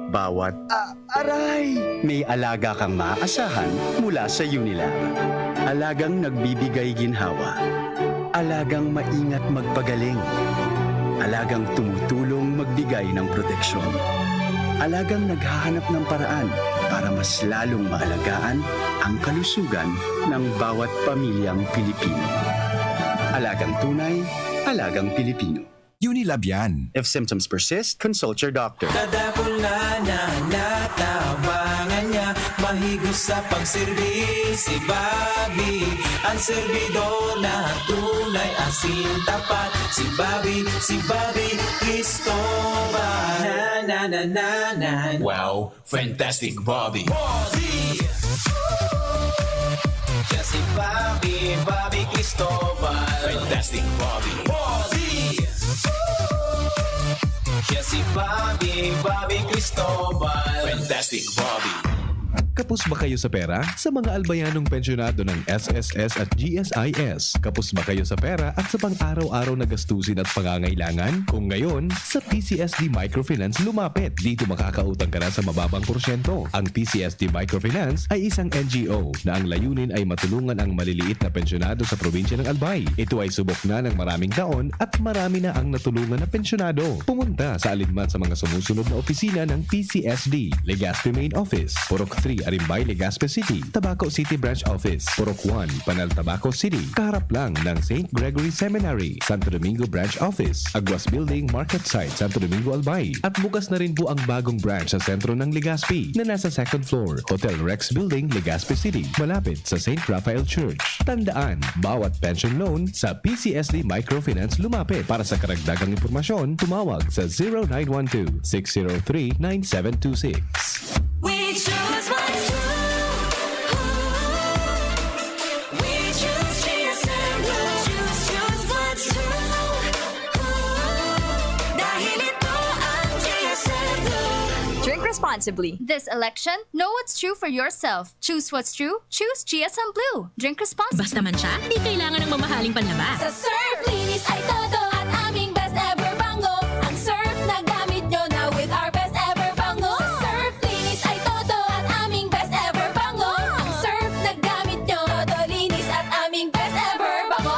Bawat Aray! May alaga kang maaasahan mula sa Unilab. Alagang nagbibigay ginhawa. Alagang maingat magpagaling. Alagang tumutulong magbigay ng proteksyon. Alagang naghahanap ng paraan para mas lalong maalagaan ang kalusugan ng bawat pamilyang Pilipino. Alagang tunay, alagang Pilipino. Unilab yan. If symptoms persist, consult your doctor. Kadakul na na natabangan niya, mahigos sa pagserbi si Bobby. Ang servidor na tunay asin tapat, si Bobby, si Bobby Cristobal. Na na na na na. Wow, fantastic Bobby. Bobby! Siya si Bobby, Bobby Cristobal. Fantastic Bobby. Bobby! Siya si Bobby, Bobby Cristobal. Fantastic Bobby. Kapos ba kayo sa pera? Sa mga albayanong pensyonado ng S S S at G S I S, kapos ba kayo sa pera at sa pang-araw-araw na gastusin at pangangailangan? Kung ngayon, sa P C S D Microfinance lumapit. Dito makakautang ka na sa mababang porsyento. Ang P C S D Microfinance ay isang N G O na ang layunin ay matulungan ang maliliit na pensyonado sa probinsya ng Albay. Ito ay subok na ng maraming taon at marami na ang natulungan na pensyonado. Pumunta sa alinman sa mga sumusunod na opisina ng P C S D, Legazpi Main Office, Purok three Rimbay, Legazpi City, Tabaco City Branch Office, Purok one, Panal, Tabaco City, kaharap lang ng Saint Gregory Seminary, Santo Domingo Branch Office, Aguas Building, Market Site, Santo Domingo, Albay. At bukas na rin po ang bagong branch sa sentro ng Legazpi na nasa second floor, Hotel Rex Building, Legazpi City, malapit sa Saint Raphael Church. Tandaan, bawat pension loan sa P C S D Microfinance lumapit. Para sa karagdagang impormasyon, tumawag sa zero nine one two, six zero three, nine seven two six. We choose what's true. We choose G S M Blue. Choose, choose what's true. Dahil ito ang G S M Blue. Drink responsibly. This election, know what's true for yourself. Choose what's true. Choose G S M Blue. Drink responsibly. Basta man siya, di kailangan ng mamahaling panlaba. Sa Surf, linis ay todo at aming best ever bango. Ang Surf na gamit nyo na with our best ever bango. Sa Surf, linis ay todo at aming best ever bango. Ang Surf na gamit nyo, todo linis at aming best ever bango.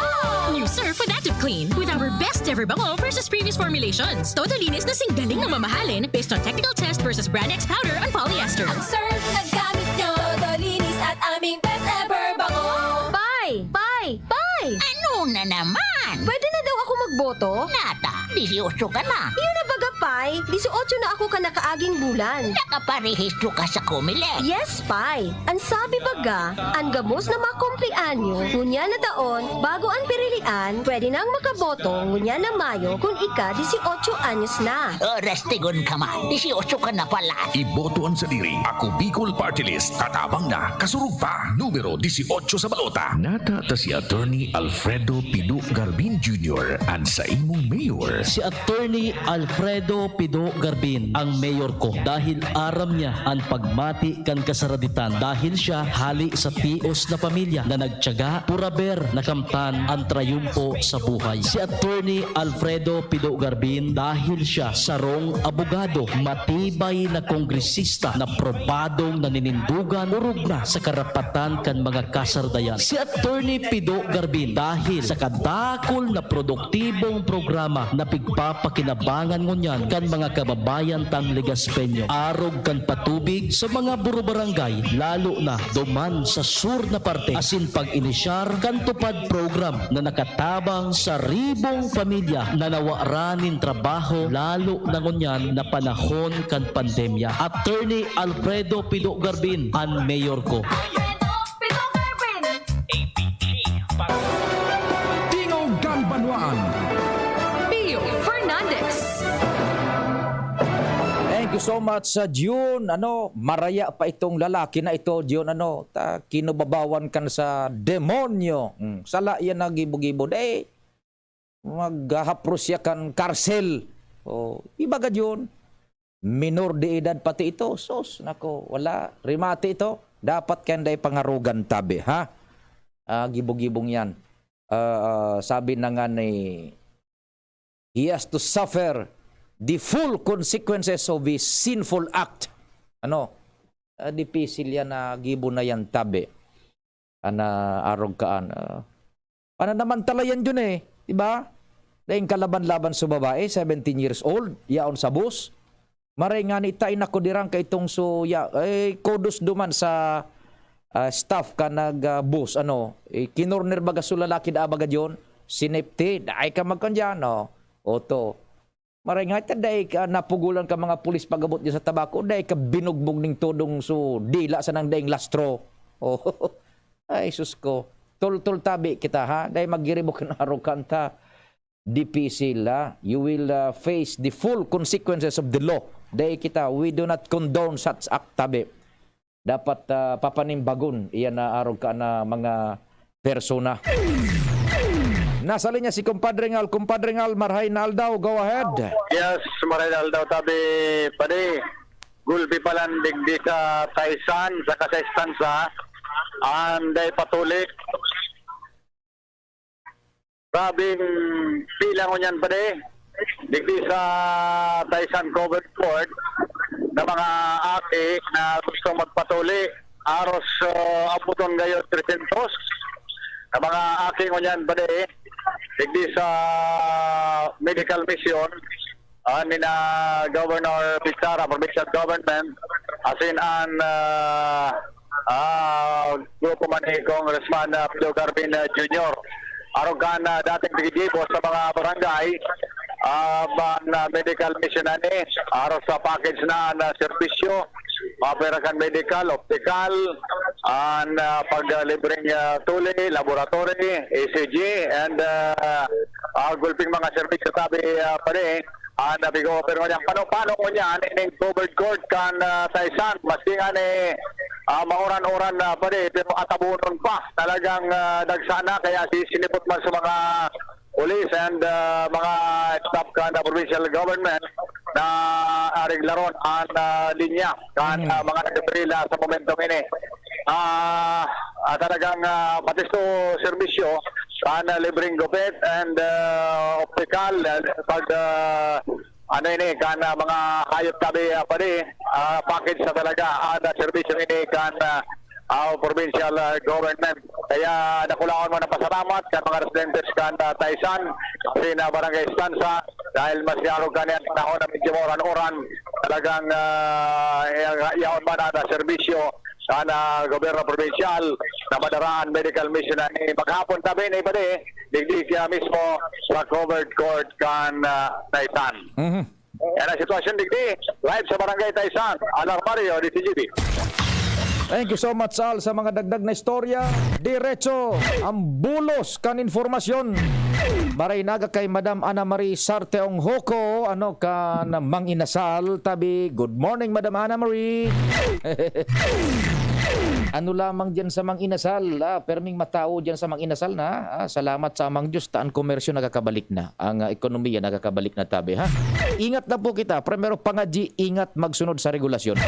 New Surf with Active Clean with our best ever bango versus previous formulations. Todo linis na singgaling na mamahalin based on technical test versus Brand X powder on polyester. Ang Surf na gamit nyo, todo linis at aming best ever bango. Pay! Pay! Pay! Ano na naman? Pwede na daw ako magboto? Nata, disiotso ka na. Iyo na baga, Pay. Disiotso na ako kan nakaaging bulan. Nakaparehistro ka sa Comelec? Yes, Pay. An sabi baga, an gabos na makumpleanyo, ngunyan na taon, bago an pirilian, pwede nang makaboto, ngunyan na Mayo, kun ika disiotso anyos na. Oras tigon ka man, disiotso ka na pala. Iboto an sadiri. Ako Bicol Party List. Tatabang na. Kasurog pa. Numero disiotso sa balota. Nata ta si Attorney Alfredo Pido Garbin Junior, an saimong mayor. Si Attorney Alfredo Pido Garbin ang mayor ko dahil aram niya an pagmati kan kasaraditan, dahil siya hali sa tios na pamilya na nagtiyaga, puraber na kamtan an trayumpo sa buhay. Si Attorney Alfredo Pido Garbin, dahil siya sarong abogado, matibay na kongresista na probadong naninindugan, orog na sa karapatan kan mga kasardayan. Si Attorney Pido Garbin, dahil sa kadakol na produktibong programa na pigpapakinabangan ngunyan kan mga kababayan tang Legazpeño, arog kan patubig sa mga burubarangay, lalo na duman sa sur na parte, asin pag-inisyar kan TUPAD program na nakatabang sa ribong pamilya na nawaran nin trabaho, lalo na ngunyan na panahon kan pandemya. Attorney Alfredo Pido Garbin, an mayor ko. Alfredo Pido Garbin. Tingog kan Banwaan. Pio Fernandez. Thank you so much, sa June. Ano, maraya pa itong lalaki na ito, June. Ano, ta, kinubabawan kan sa demonyo. Hmm, sala yan na gibo-gibo. Eh, maghahapros siya kan karsel. Oh, iba ka, June. Minor de edad pati ito. Sus, nako, wala. Remate ito. Dapat kaya dai pangarogan tabi, ha? Ah, gibo-gibong yan. Ah, ah, sabi na nga ni, he has to suffer the full consequences of his sinful act. Ano? Ah, dipisil yan na gibo na yan tabi. Ana, arog kaan. Ah, pananamantala yan yun eh. Diba? Daing kalaban-laban sa babae, seventeen years old, yaon sa bus. Maray nga ni, tay, nako, dirang kaitong suya. Eh, kudos duman sa, ah, staff ka nag, ah, bus, ano, eh, kinorner baga su lalaki da baga diyon, sinepti, dai ka magkan diyan, no? Oto. Maray nga, ita, dai ka napugulan ka mga pulis pag-abot diyan sa Tabaco, dai ka binugbog ning todong su dila sa nang daing lastro. Oh, ay, sus ko. Tol-tol tabi kita, ha? Dai maggiribok na arog kanta. Dipisil, ha? You will, ah, face the full consequences of the law. Dai kita, we do not condone such act, tabi. Dapat, ah, papanimbagon iyan na arog ka na mga persona. Nasa linya si Compadre Ngal. Compadre Ngal, marhay na aldaw. Go ahead. Yes, marhay na aldaw, tabi, padi. Gulpi pa lang digdi sa Taisan, sa Kasaistansa. Anday patulik. Grabeng pila ngunyan, padi. Digdi sa Taisan Covered Court na mga aki na gustong magpatuli, aros, ah, abuton gayo trescientos na mga aki ngunyan, padi. Digdi sa medical mission, ah, nina Governor Bichara, provincial government, asin an, ah, ah, grupo man ni Congressman, ah, Pedro Garvin, ah, Junior. Arog kan, ah, dating tigigibo sa mga barangay, ah, ban, ah, medical mission ani, arog sa package na, na serbisyo, mapera kan medical, optical, an, ah, paglibreng, ah, tuli, laboratory, E C G, and, ah, ah, gulping mga serbisyo tabi, ah, pare, ah, na pig-o-offer ngunyan. Pano, pano ngunyan ining covered court kan, ah, Taysan? Maski nga ni, ah, mauran-uran na pare, pero atabonon pa. Talagang, ah, dagsa na, kaya si sinipot man sa mga police and, ah, mga staff kan, ah, provincial government na areglaron an, ah, linya kan, Mhm. ah, mga nagpipila sa momentong ini. Ah, ah, talagang, ah, pati sa serbisyo, kan, ah, libreng gupit and, ah, optical, ah, pag, ah, ano ini, kan, ah, mga hayop tabi, ah, pare, ah, package na talaga, ah, na serbisyo ini kan, ah, ah, provincial, ah, government. Kaya dakulaon mo na pasalamat kan mga residentes kan, ah, Taysan, asin, ah, Barangay Estancia, dahil mas yarog kani ang panahon na medyo mauran-uran, talagang, ah, ya-, yaon man ang, ah, serbisyo kan, ah, gobyerno probinsyal na madaraan medical mission na ni maghapon tabi na ipadi, digdi kaya mismo sa covered court kan, ah, Taysan. Mhm. Yan ang sitwasyon digdi, live sa Barangay Taysan, Alarmario, D T G B. Thank you so much, Al, sa mga dagdag na istorya. Diretso ang bulos kan informasyon. Maray naga kay Madam Ana Marie Sarte Onghoco, ano, kan Mang Inasal, tabi. Good morning, Madam Ana Marie. Ano lamang diyan sa Mang Inasal, ah, perming matao diyan sa Mang Inasal na, ah, salamat sa Amang Diyos, ta an komersyo nakakabalik na, ang, ah, ekonomiya nakakabalik na tabi, ha? Ingat lang po kita, primero pangadyi, ingat magsunod sa regulasyon.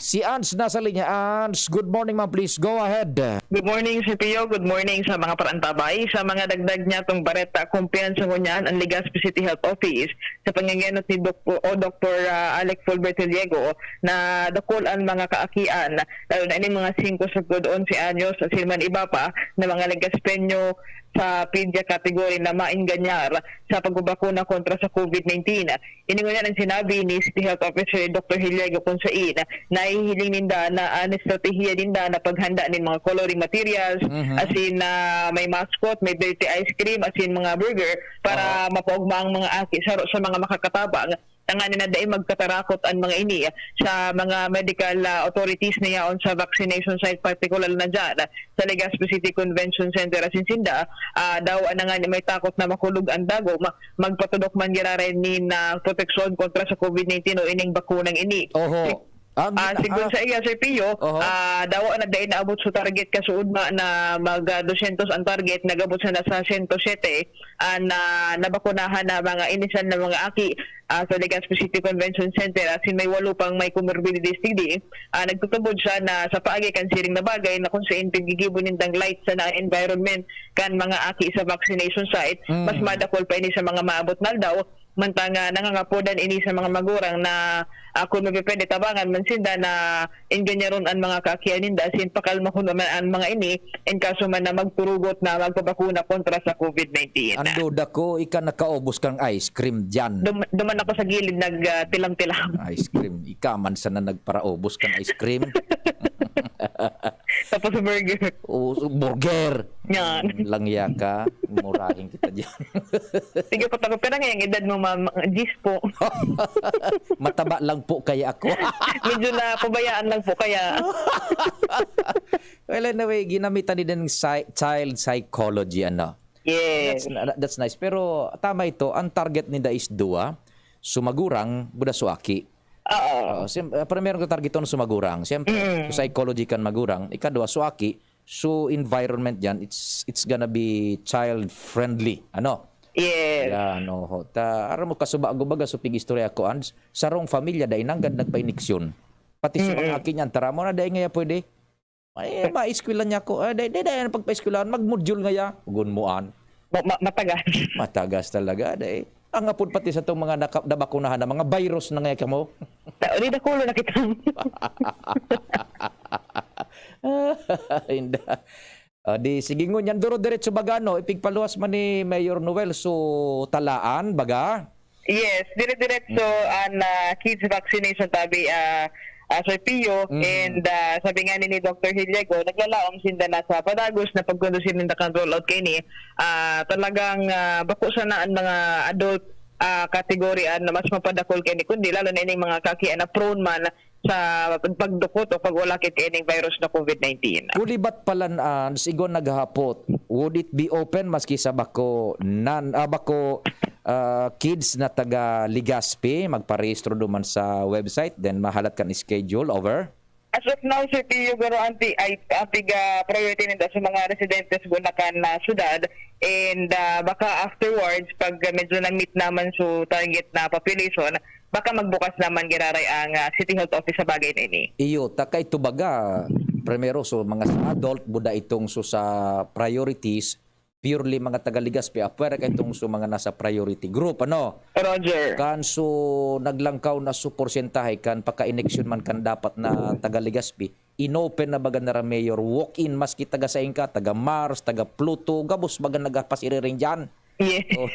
Si Ans nasa linya. Ans, good morning, ma'am, please go ahead. Good morning, Sir Pio. Good morning sa mga parantabay. Sa mga dagdag niya tong bareta, kumpiyansa ngunyan an Legazpi City Health Office sa pangengenot ni Dok-, o Doktor, ah, Alec Fulbert Hiliego na dakul an mga kaakian, lalo na ining mga singko sagkod onse anyos, asin man iba pa na mga Legazpeño sa pedia category na maenganyar sa pagbabakuna kontra sa COVID nineteen. Ini ngunyan ang sinabi ni City Health Officer Doktor Hiliego, kung sain nahihiling ninda na an estratehiya ninda na paghanda nin mga coloring materials, Mhm. asin na may mascot, may dirty ice cream, asin mga burger para Oo. mapaugma ang mga aki saro sa mga makakatabang. Tanganing na dai magkatarakot an mga ini sa mga medical, ah, authorities na yaon sa vaccination site, partikular na dyan sa Legazpi City Convention Center. Asin sinda, ah, daw na nga may takot na makulog an dagom, magpatudok man giraray nin, ah, proteksyon kontra sa COVID nineteen o ining bakunang ini. Oho. Ang Ah, gina-, sigon ah, sa iya, Sir Pio, oho. ah, dawa na dai naabot sa target kasuodma na mag, ah, dosyentos ang target, nag-abot sana sa sento siyete an, ah, nabakunahan na mga inisyal na mga aki, ah, sa Legazpi City Convention Center, asin may walo pang may comorbidities digdi. Ah, nagtutubod siya na sa paagi kan siring na bagay na kung sain piggigibo nindang light sana an environment kan mga aki sa vaccination site, mas Mm. madakul pa ini sa mga maabot na aldaw. Mantang, ah, nangangapodan ini sa mga magurang na, ah, kun mapipwede, tabangan man sinda na engganyaron an mga kaakian ninda, asin pakalmahon man an mga ini, in kaso man na magturugot na magpabakuna kontra sa COVID nineteen. Ang duda ko, ika nakaubos kang ice cream dyan. Dum-, duman ako sa gilid, nag, ah, tilam-tilam. Ice cream. Ika man sana nagparaubos kang ice cream. Tapos burger. O, burger. Yan. Langya ka. Murahin kita dyan. Sige po, takot ka na ngayong edad mo, ma'am. Diyes po. Mataba lang po kaya ako. Medyo napabayaan lang po kaya. Well, anyway, ginamitan din ng psy-, child psychology, ano. Yes. That's, that's nice. Pero tama ito, ang target ninda is duwa, so magurang, buda so aki. Oo. Oo, sim-, ah, primero ka targeton so magurang. Siyempre, Mm. so psychology kan magurang, ikaduwa, so aki, so environment yan, it's, it's gonna be child friendly. Ano? Yes. Yan, oho. Ta, aram mo, kasuba, kumbaga, so pig-istorya ko, Ans, sarong pamilya, dai nanggad nagpainiksyon. Pati sa mga Mm-mm. aki niyan, tara mo na, dai ngaya pwede. Ay, maeskwela niya ako. Ah, dai, dai, dai, ang pagpaeskwelahan, mag-module ngaya. Gunmuan. Ma-, ma-, matagas. Matagas talaga, dai. Ang apod pati sa tong mga naka-, nabakunahan na mga virus na ngaya kamo. Ta-, uli na kulo na kita. Inda. Ah, di, sige ngunyan, duro diretso baga, no? Ipigpaluwas man ni Mayor Noel, so, talaan, baga? Yes, dire-diretso Mm. an, ah, kids vaccination tabi, ah, ah, Sir Pio, Mhm. and ah, sabi nga ni, ni Doctor Hiliego, naglalaom sinda na sa padagos na pagkondusir ninda kan rollout kaini, ah, talagang ah, bako sana ang mga adult ah, category an na mas mapadakol kaini, kundi lalo na ining mga kakian na prone man sa pagdukot o pag-ulakit kaining virus na COVID nineteen. Kulibat palan, ah, sigon naghahapot, would it be open maski sa bako nan, ah, bako, ah, kids na taga Legazpi, magparehistro duman sa website, then mahalat kan schedule, over? As of now, Sir Pio, garo ang ti-, ay, ang tiga priority ninda sa mga residentes guna kan na syudad, and ah, baka afterwards, pag ah, medyo na-meet naman so target na population, baka magbukas naman giraray ang ah, City Health Office sa bagay na ini. Iyo, taka ito baga, primero, so mga sa adult, buda itong so sa priorities, purely mga taga Legazpi, apwera ka itong so mga nasa priority group, ano? Roger. Kan so naglangkaw na so porsyentahe kan paka-eleksyon man kan dapat na taga Legazpi, inopen na baga nira mayor, walk-in, maski taga sain ka, taga Mars, taga Pluto, gabos baga nagapasiriring dyan. Yes. Oh.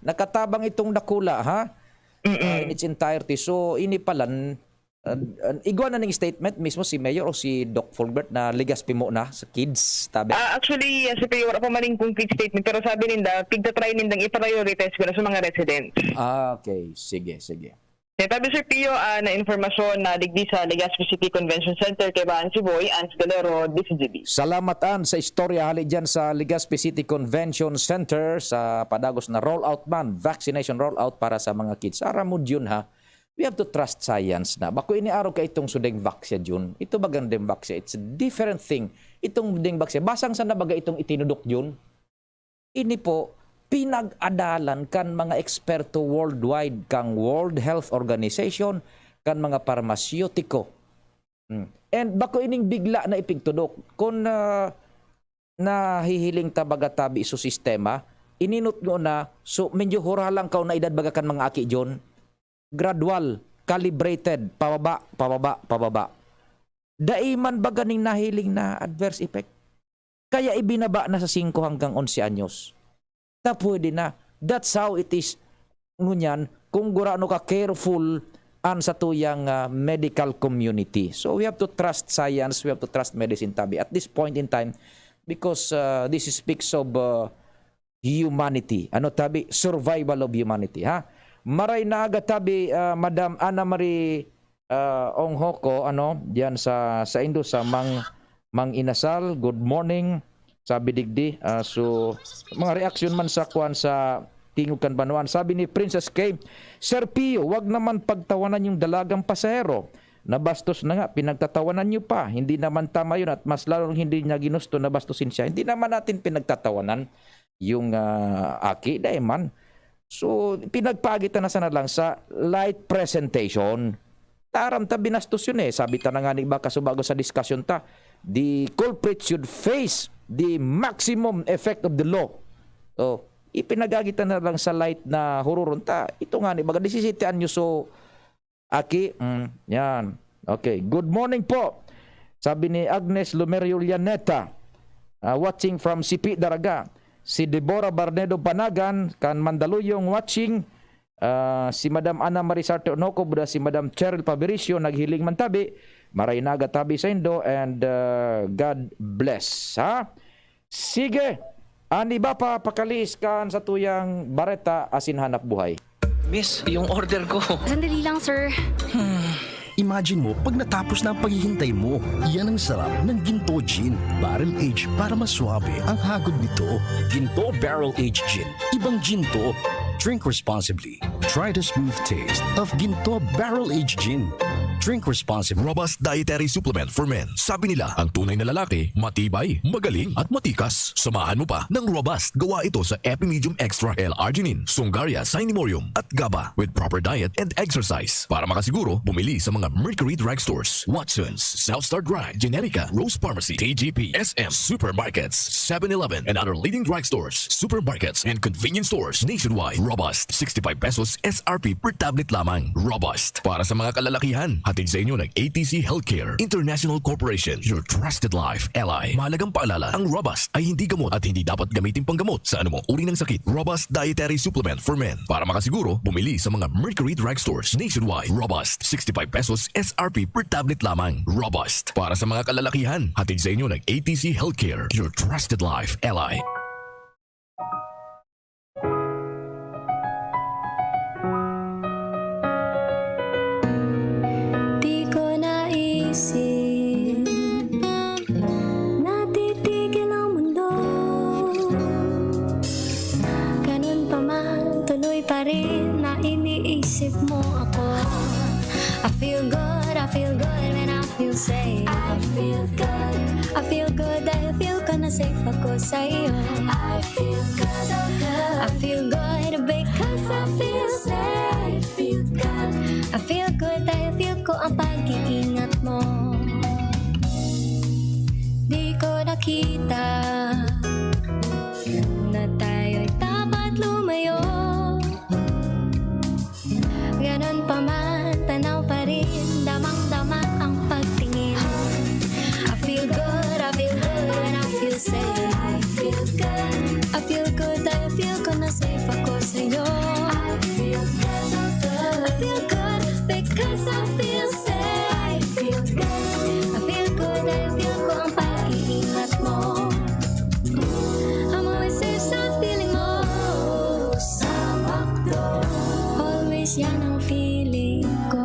Nakatabang itong dakula, ha? Ah, in its entirety. So, ini palan, uh, uh, igwa na ning statement mismo si Mayor o si Doc Fulbert na Legazpi mo na sa kids, tabi? Ah, actually, ah, Sir Pio, wala pa man yung concrete statement, pero sabi ninda, tigta-try nindang i-prioritize ko na sa mga residents. Ah, okay. Sige, sige. Kaya sabi, Sir Pio, ah, na informasyon na digdi sa Legazpi City Convention Center kay Bahan si Boy, Ans Galero, D C G B. Salamat, An, sa istorya hali dyan sa Legazpi City Convention Center sa padagos na rollout man, vaccination rollout para sa mga kids. Aram mo, Jun, ha? We have to trust science na. Bako ini araw ka itong so Dengvaxia, Jun. Ito bagang Dengvaxia, it's a different thing. Itong Dengvaxia, basang sa nabaga itong itinudok, Jun. Ini po, pinag-adalan kan mga eksperto worldwide, kang World Health Organization, kan mga parmasyutiko. Hmm. And bako ining bigla na ipigtudok. Kung ah, nahihiling ta baga tabi so sistema, ininot ngo na, so, medyo huralang kaw na edad baga kan mga aki, John. Gradual, calibrated, pababa, pababa, pababa. Dai man baga ning nahiling na adverse effect. Kaya ibinaba na sa singko hanggang onse anyos. Ta pwede na. That's how it is. Ngunyan, kung gurano ka careful an satuyang ah, medical community. So we have to trust science, we have to trust medicine, tabi. At this point in time, because ah, this speaks of ah, humanity. Ano, tabi? Survival of humanity, ha? Maray na aga, tabi, ah, Madam Ana Marie ah, Ong Hoko, ano, diyan sa, sa Indo, sa Mang, Mang Inasal. Good morning. Sabi digdi, ah, so, mga reaksyon man sa kwan sa tingog kan banwaan. Sabi ni Princess K, "Sir Pio, wag naman pagtawanan yung dalagang pasahero. Nabastos na nga, pinagtatawanan nyo pa. Hindi naman tama yun at mas lalong hindi niya ginusto na bastusin siya." Hindi naman natin pinagtatawanan yung ah, aki, dai man. So, pinagpaagi ta na sana lang sa light presentation. Taram ta, binastos yun eh. Sabi ta na nga ni baka subago sa discussion ta, the culprit should face the maximum effect of the law. Oh, ipinagagi ta na lang sa light na hururon ta. Ito nga ni baga, disisete anyos, so, aki, mm, yan. Okay, good morning po. Sabi ni Agnes Lumerio Llaneta, ah, watching from Sipi, Daraga. Si Deborah Barnedo Panagan, kan Mandaluyong, watching. Ah, si Madam Ana Marie Sarte Onoco, buda si Madam Cheryl Pabiricio, naghiling man tabi. Maray na aga tabi sa indo, and ah, God bless, ha? Sige, an iba pa pakaliis kan satuyang bareta asin hanap buhay. Miss, yung order ko. Sandali lang, sir. Imagine mo, pag natapos na ang paghihintay mo, yan ang sarap ng Ginto Gin. Barrel Age para mas swabe ang hagod nito. Ginto Barrel Age Gin. Ibang gin to. Drink responsibly. Try the smooth taste of Ginto Barrel Age Gin. Drink responsibly. Robust Dietary Supplement for Men. Sabi nila, ang tunay na lalaki, matibay, magaling, at matikas. Samahan mo pa ng Robust. Gawa ito sa Epimedium Extra, L-arginine, Sungaria, Cinemorium, at GABA. With proper diet and exercise. Para makasiguro, bumili sa mga Mercury Drugstores, Watson's, South Star Drug, Generica, Rose Pharmacy, T G P, S M, supermarkets, seven eleven, and other leading drugstores, supermarkets, and convenience stores nationwide. Robust, sixty-five pesos S R P per tablet lamang. Robust. Para sa mga kalalakihan, Hatid sa inyo ng A T C Healthcare International Corporation, your trusted life ally. Mahalagang paalala, ang Robust ay hindi gamot at hindi dapat gamitin panggamot sa anumang uri ng sakit. Robust Dietary Supplement for Men. Para makasiguro, bumili sa mga Mercury Drug Stores nationwide. Robust, sixty-five pesos S R P per tablet lamang. Robust, para sa mga kalalakihan. Hatid sa inyo ng A T C Healthcare, your trusted life ally. Di ko naisip, natitigil ang mundo. Ganun pa man, tuloy pa rin na iniisip mo ako. I feel good, I feel good when I feel safe. I feel good. I feel good dahil feel ko na safe ako sa iyo. I feel good, so good. I feel good because I feel safe. I feel good. I feel good dahil feel ko ang pag-iingat mo. Di ko nakita na tayo'y dapat lumayo. Ganun pa man, tanaw pa rin, damang-dama ang pagtingin. I feel good, I feel good when I feel safe. I feel good. I feel good, I feel ko na safe ako sa'yo. I feel good, so good. I feel good because I feel safe. I feel good. I feel good, I feel ko ang pag-iingat mo. I'm always safe sa feeling mo. Sa McDo. Always yan ang feeling ko.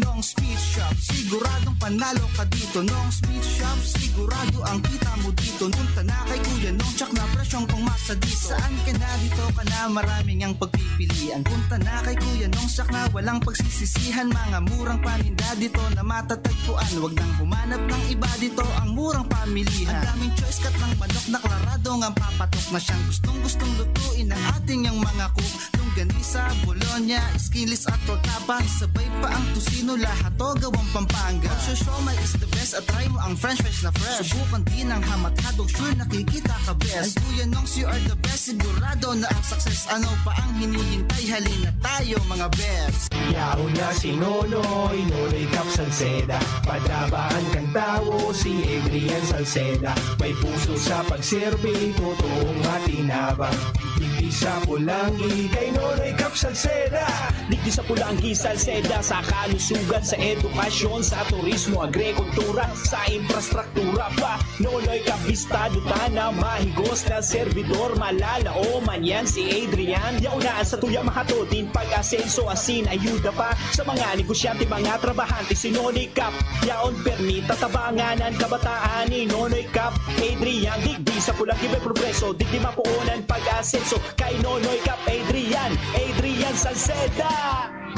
Nong Speed Shop, siguradong panalo ka dito. Nong Speed Shop, sigurado ang kita mo dito. Punta na kay Kuya Nong, tsak na presyong pangmasa dito. Saan ka na, dito ka na, maraming ang pagpipilian. Punta na kay Kuya Nong, tsak na walang pagsisisihan. Mga murang paninda dito na matatagpuan. Wag nang humanap ng iba, dito ang murang pamilihan. Ang daming choice, cut ng manok na klarado ngang papatok na siyang gustong-gustong lutuin ng ating yang mga cook. Longganisa, bologna, skinless at tortaba, sabay pa ang tocino, lahat to gawang Pampanga. Ang siomai is the best at try mo ang french fries na fresh. Subukan din ang ham at hotdog, sure nakikita ka best. Ay Kuya Nongs, you are the best, sigurado na ang success. Ano pa ang hinihintay? Halina tayo mga best. Yaon na si Nonoy, Nonoy Cap Salceda. Padabaan kan tawo si Adrian Salceda. May puso sa pagserbi, totoong matinabang. Digdi sa Pulanggi, kay Nonoy Cap Salceda. Digdi sa Pulanggi, Salceda, sa kalusugan, sa edukasyon, sa turismo, agrikultura, sa infrastruktura pa. Nonoy Cap, bistado ta na mahigos na servidor, malalaoman yan si Adrian. Yaon na sa tuya mahatod nin pag-asenso, asin ayuda pa sa mga negosyante, mga trabahante, si Nonoy Cap. Yaon permi tatabangan an kabataan ni Nonoy Cap Adrian. Digdi sa Pulanggi may progreso, digdi mapoon an pag-asenso kay Nonoy Cap Adrian, Adrian Salceda.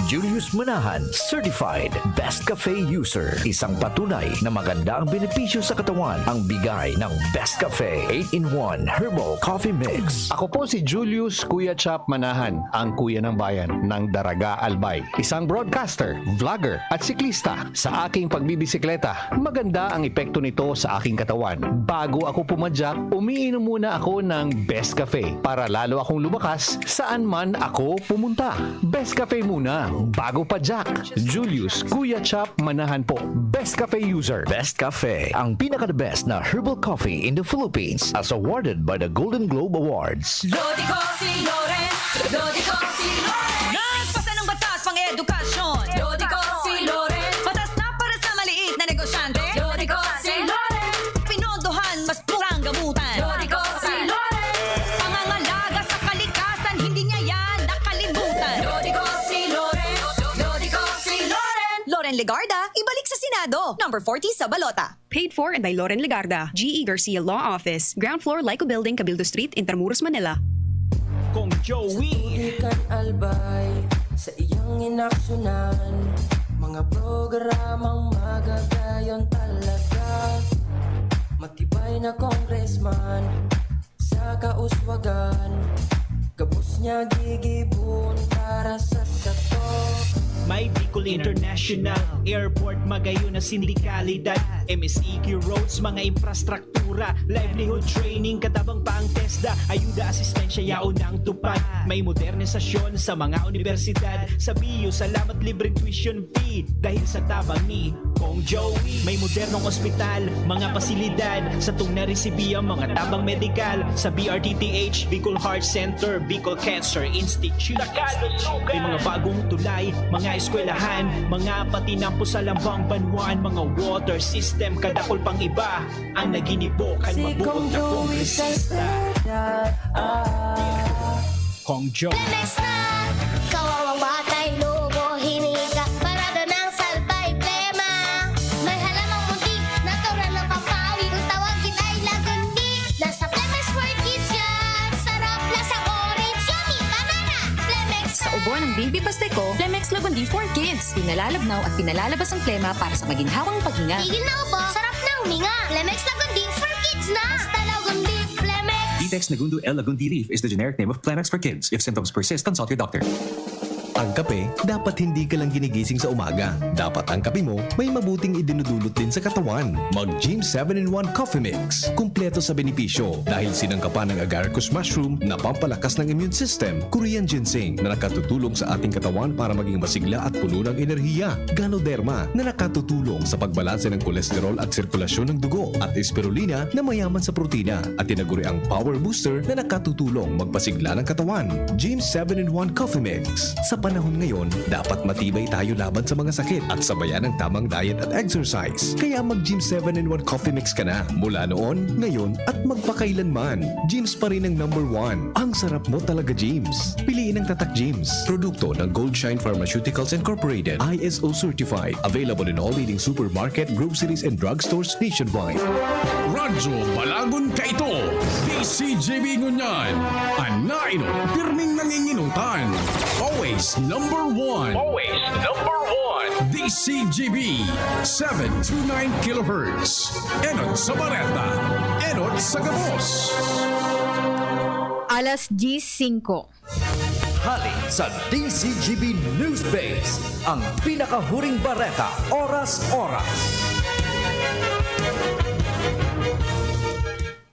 Julius Manahan, certified Best Cafe user. Isang patunay na maganda ang benepisyo sa katawan ang bigay ng Best Cafe eight-in-one Herbal Coffee Mix. Ako po si Julius Kuya Chap Manahan, ang kuya ng bayan ng Daraga, Albay. Isang broadcaster, vlogger, at siklista. Sa aking pagbibisikleta, maganda ang epekto nito sa aking katawan. Bago ako pumadyak, umiinom muna ako ng Best Cafe para lalo akong lumakas saan man ako pumunta. Best Cafe muna, bago padyak. Julius Kuya Chap Manahan po, Best Cafe user. Best Cafe, ang pinaka-the best na herbal coffee in the Philippines, as awarded by the Golden Globe Awards. Lodi ko si Loren, Lodi ko si Loren. Nagpasa ng batas pang edukasyon. Lodi ko si Loren. Batas na para sa maliit na negosyante. Lodi ko si Loren. Pinondohan, mas murang gamutan. Lodi ko si Loren. Pangangalaga sa kalikasan, hindi niya yan nakalimutan. Lodi ko si Loren. Lodi ko si Loren. Loren Legarda, ibalik sa Senado. Number forty sa balota. Paid for and by Loren Legarda, G E Garcia Law Office, ground floor, Lyco Building, Cabildo Street, Intramuros, Manila. Kong Joey. Di kan albay sa iyang inaksyonan, mga programang magagayon talaga. Matibay na congressman sa kauswagan, gabos niya gigibon para sa sato. May Bicol International Airport, magayon na sindikalidad, M S E Q roads, mga infrastruktura, livelihood training, katabang pa ang TESDA, ayuda, asistensya, yaon ang tupad. May modernisasyon sa mga universidad, sa B U, salamat, libreng tuition fee, dahil sa tabang ni Kong Joey. May modernong ospital, mga pasilidad, satong naresibi ang mga tabang medikal sa B R T T H, Bicol Heart Center, Bicol Cancer Institute. May mga bagong tulay, mga eskwelahan, mga patinampo sa lambang banwaan, mga water system, kadakol pang iba ang naginibo kan mabuot na kongresista. Kong Joe. Lemex na! Kawawang batay, lobo, hinika, parada ng salbay, plema. May halamang muntik, natural na pampawi. Kung tawagin ay lagundi, nasa Lemex World Kids yan. Sarap, lasang orange, yummy, banana. Lemex Sa ubo ng baby pastiko, Lemex Lagundi for Kids. Pinalalabnaw at pinalalabas ang plema para sa maginhawang paghinga. Tigil na ubo, sarap na huminga. Lemex Lagundi for Kids na. Basta Lagundi, Lemex. Vitex Nagundo L Lagundi Leaf is the generic name of Kleenex for kids. If symptoms persist, consult your doctor. Ang kape, dapat hindi ka lang ginigising sa umaga. Dapat ang kape mo may mabuting idinudulot din sa katawan. Mag Gym seven in one Coffee Mix. Kumpleto sa benepisyo dahil sinangkapan ng agaricus mushroom na pampalakas ng immune system, Korean ginseng na nakatutulong sa ating katawan para maging masigla at puno ng enerhiya, Ganoderma na nakatutulong sa pagbalanse ng kolesterol at sirkulasyon ng dugo, at Spirulina na mayaman sa protina at tinaguriang power booster na nakatutulong magpasigla ng katawan. Gym seven in one Coffee Mix. Sa panahon ngayon, dapat matibay tayo laban sa mga sakit at sabayan ng tamang diet at exercise. Kaya mag Gym seven in one Coffee Mix ka na. Mula noon, ngayon, at magpakailanman. Gym's pa rin ang number one. Ang sarap mo talaga, Gym's. Piliin ang Tatak Gym's. Produkto ng Goldshine Pharmaceuticals Incorporated, I S O certified. Available in all leading supermarket, groceries, and drugstores nationwide. Radyo Balagon kaito, D C G B ngunyan. An nainot, pirming nanginginutan. Always number one. Always number one. D C G B, seven two nine kilohertz. Enot sa bareta, enot sa gabos. Alas diyes singko. Hali sa D C G B News Base, ang pinakahuring bareta, oras-oras.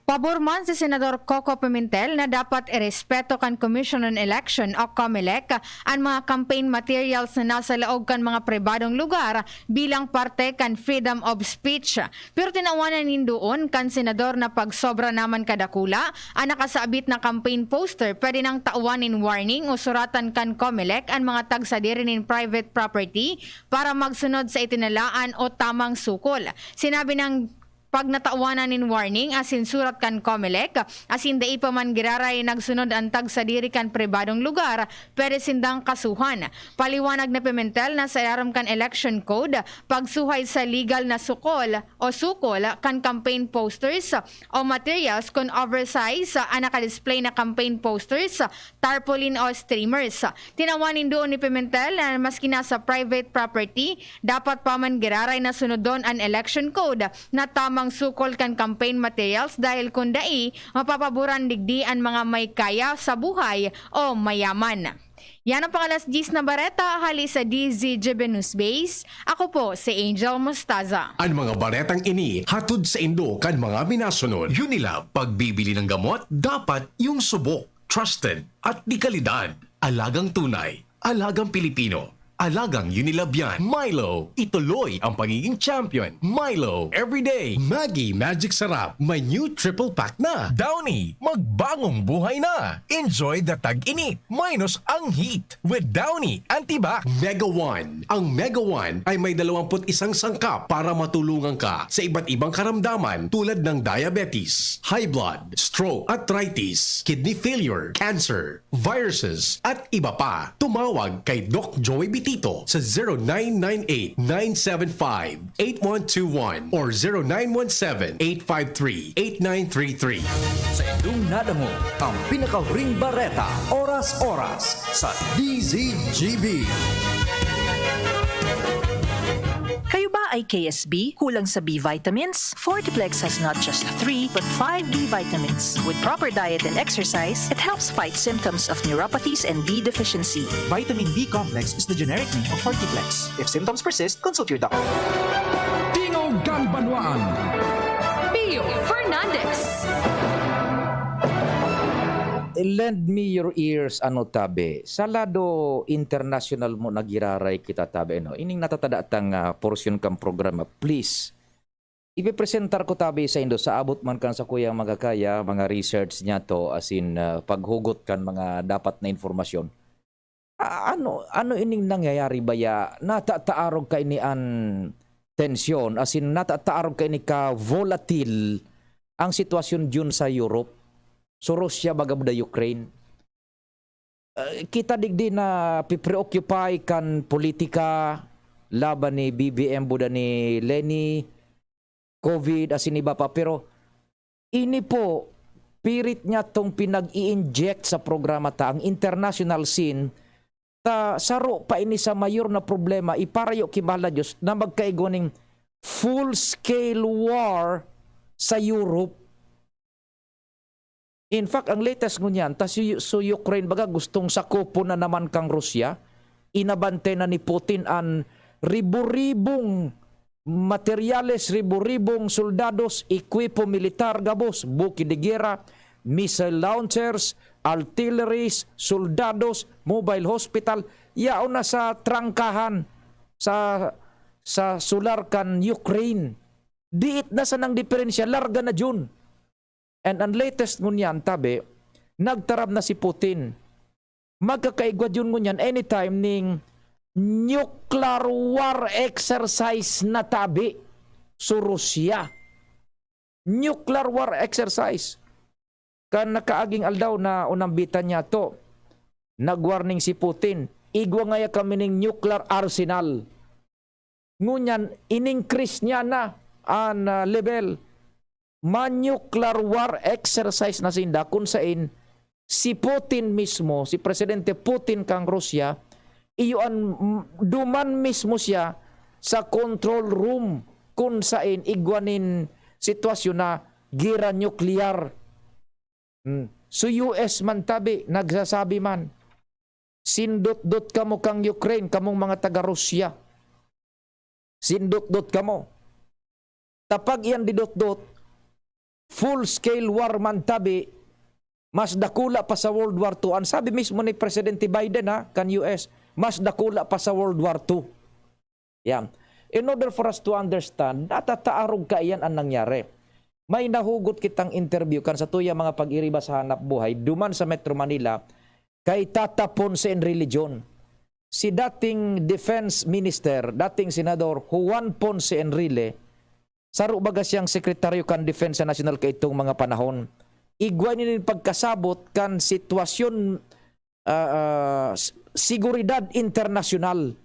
Pabor man si Senador Coco Pimentel na dapat irespeto kan Commission on Election o COMELEC an mga campaign materials na nasa laog kan mga pribadong lugar bilang parte kan freedom of speech. Pero tinawanan nin duon kan senador na pagsobra naman kadakula an nakasabit na campaign poster, pwede nang tawan nin warning o suratan kan COMELEC an mga tagsadiri nin private property para magsunod sa itinalaan o tamang sukol. Sinabi nang pag natawanan nin warning asin surat kan COMELEC, asin dai pa man giraray nagsunod an tagsadiri kan pribadong lugar, pwede sindang kasuhan. Paliwanag ni Pimentel na sa ilarom kan Election Code, pagsuhay sa legal na sukol o sukol kan campaign posters o materials kun oversize an nakadisplay na campaign posters, tarpaulin o streamers. Tinawan nin duon ni Pimentel na maski nasa private property, dapat pa man giraray na sunodon an election code na tamang sukol kan campaign materials, dahil kun dai, mapapaboran digdi an mga may kaya sa buhay o mayaman. Yan ang pang-alas diyes na bareta hali sa D Z G B News Base. Ako po si Angel Mostaza. An mga baretang ini hatod saindo kan mga minasunod. Unilab, pagbibili ng gamot, dapat yung subok, trusted, at de kalidad. Alagang tunay, alagang Pilipino, alagang Unilab yan. Milo, ituloy ang pagiging champion. Milo, everyday. Maggi Magic Sarap, may new triple pack na. Downy, magbagong buhay na. Enjoy the tag-init minus ang heat with Downy Antibac. Mega One. Ang Mega One ay may dalawampu't isang sangkap para matulungan ka sa iba't ibang karamdaman tulad ng diabetes, high blood, stroke, arthritis, kidney failure, cancer, viruses, at iba pa. Tumawag kay Doc Joey Bitito sa zero nine nine eight, nine seven five, eight one two one or zero nine one seven, eight five three, eight nine three three. Sa indong nadangog, ang pinakahuring bareta, oras-oras, sa D Z G B. Kayo ba K S B, kulang sa B vitamins? Fortiplex has not just three, but five B vitamins. With proper diet and exercise, it helps fight symptoms of neuropathies and B deficiency. Vitamin B complex is the generic name of Fortiplex. If symptoms persist, consult your doctor. Tingog kan Banwaan. Pio Fernandez. Lend me your ears, ano tabi. Sa lado international mo nagiraray kita tabi, no? Ining natatada tang ah, porsyon kan programa, please. Ipipresentar ko tabi sa indo sa abot man kan sa kuyang magakaya, mga research niya to, as in ah, paghugot kan mga dapat na informasyon. Ah, ano ano ining nangyayari baya? Natataarog kaini an tensyon, as in natataarog kaini ka volatile ang sitwasyon diyon sa Europe. So Russia baga buda Ukraine. Ah, kita digdi na pipreoccupy kan politika laban ni B B M buda ni Leni, COVID, asin iba pa. Pero ini po, pirit niya tong pinag-i-inject sa programa ta, ang international scene, ta saro pa ini sa mayor na problema, iparayo ki mahal na Diyos na magkaigwa ning full-scale war sa Europe. In fact, ang latest ngunyan, ta si, so Ukraine baga gustong sakupon na naman kang Russia, inabante na ni Putin an ribu-ribong materyales, ribu-ribong soldados, ekwipo militar gabos, buki de gera, missile launchers, artilleries, soldados, mobile hospital, yaon na sa trangkahan sa sa sular kan Ukraine. Diit na sanang diferensya, larga na jun. And ang latest ngunyan, tabi, nagtaram na si Putin. Magkakaigwa jun ngunyan anytime ning nuclear war exercise na tabi so Russia. Nuclear war exercise. Kan nakaaging aldaw na unambitan niya to, nag-warning si Putin, igwa ngaya kami ning nuclear arsenal. Ngunyan, in-increase niya na an ah, level. Ma-nuclear war exercise na sinda kun sain si Putin mismo, si Presidente Putin kang Russia, iyo an duman mismo siya sa control room kun sain igwa nin sitwasyon na gera nukleyar. Hmm. So U S man tabi, nagsasabi man, sindot-dot kamo kang Ukraine, kamong mga taga-Russia. Sindot-dot kamo. Tapag iyan didot-dot, full-scale war man tabi, mas dakula pa sa World War two. Ang sabi mismo ni Presidente Biden, ha, kan U S, mas dakula pa sa World War two. Yan. In order for us to understand, natataarog kaiyan ang nangyari. May nahugot kitang interview kan sa tuya mga pag-iriba sa hanap buhay duman sa Metro Manila kay Tata Ponce Enrile John. Si dating Defense Minister, dating Senador Juan Ponce Enrile, saro baga siyang sekretaryo kan Depensa Nasyonal kaitong mga panahon. Igwa ini nin pagkasabot kan sitwasyon ah, ah, s- seguridad internasyonal.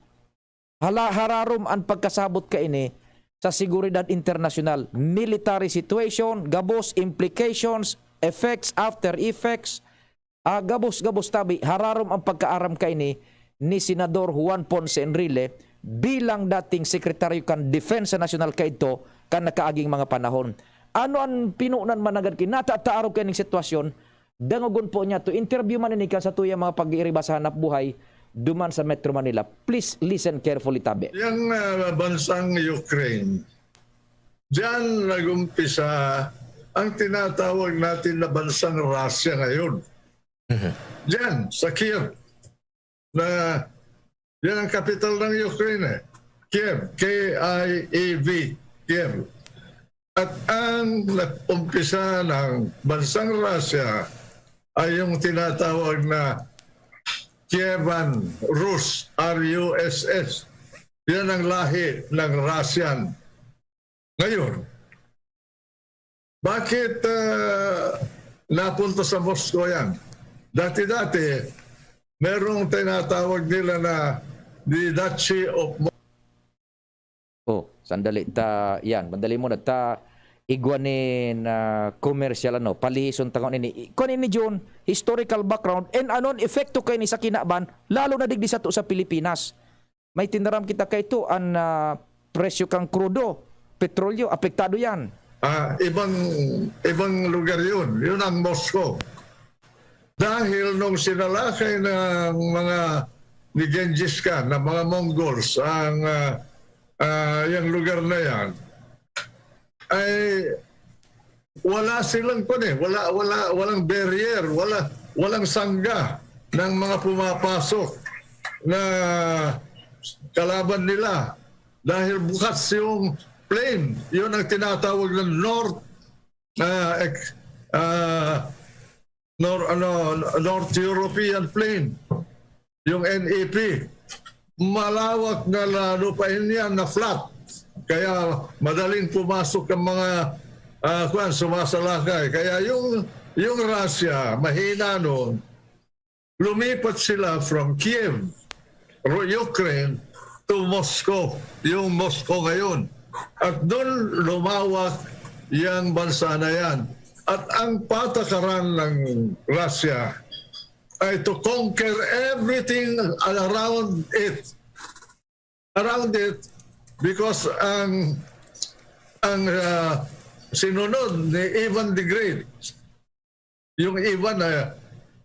Hala, hararom an pagkasabot kaini sa seguridad internasyonal, military situation, gabos, implications, effects, after effects, ah, gabos, gabos tabi, hararom ang pagkaaram kaini ni Senador Juan Ponce Enrile bilang dating sekretaryo kan Depensa Nasyonal kaidto kan nakaaging mga panahon. Ano an pinunan managad ki natataarog kaining sitwasyon? Dangogon po niya to. Interview man ini kan sa tuyang mga pag-iiriba sa hanap buhay duman sa Metro Manila. Please listen carefully, tabi. Yang ah, bansang Ukraine, diyan nag-umpisa ang tinatawag natin na bansang Russia ngayon. Diyan, sa Kiev. Na, yan ang kapital ng Ukraine eh. Kiev, K I E V, Kiev. At ang nag-umpisa ng bansang Russia ay yung tinatawag na Kievan Rus, R U S S. Yan ang lahi ng Russian. Ngayon, bakit ah, napunta sa Moscow yan? Dati-dati, merong tinatawag nila na the Duchy of Mo- Oh, sandali ta, yan, mandali muna ta igwa nin ah, commercial ano, palihison ta kung ini. Kung ini Jun, historical background and anon epekto kaini sa kinaban, lalo na digdi sato sa Pilipinas. May tinaram kita kaito an ah, presyo kan krudo, petrolyo, apektado yan. Ah, ibang ibang lugar yun. Yun ang Moscow. Dahil nung sinalakay ng mga ni Genghis Khan, ng mga Mongols, ang ah, ah, yung lugar na yan, ay wala silang kun eh, wala wala walang barrier, wala walang sangga ng mga pumapasok na kalaban nila dahil bukas yung plain, yun ang tinatawag ng North ah, ex- ah, Nor, ano, North European Plain, yung N E P. Malawak na la- lupain yan na flat. Kaya madaling pumasok ang mga ah, kwan, sumasalakay. Kaya yung, yung Russia, mahina nun, lumipat sila from Kiev, Ru- Ukraine, to Moscow, yung Moscow ngayon. At doon lumawak yung bansa na yan. At ang patakaran ng Russia ay to conquer everything around it. Around it, because ang ang ah, sinunod ni Ivan the Great, yung Ivan, ah,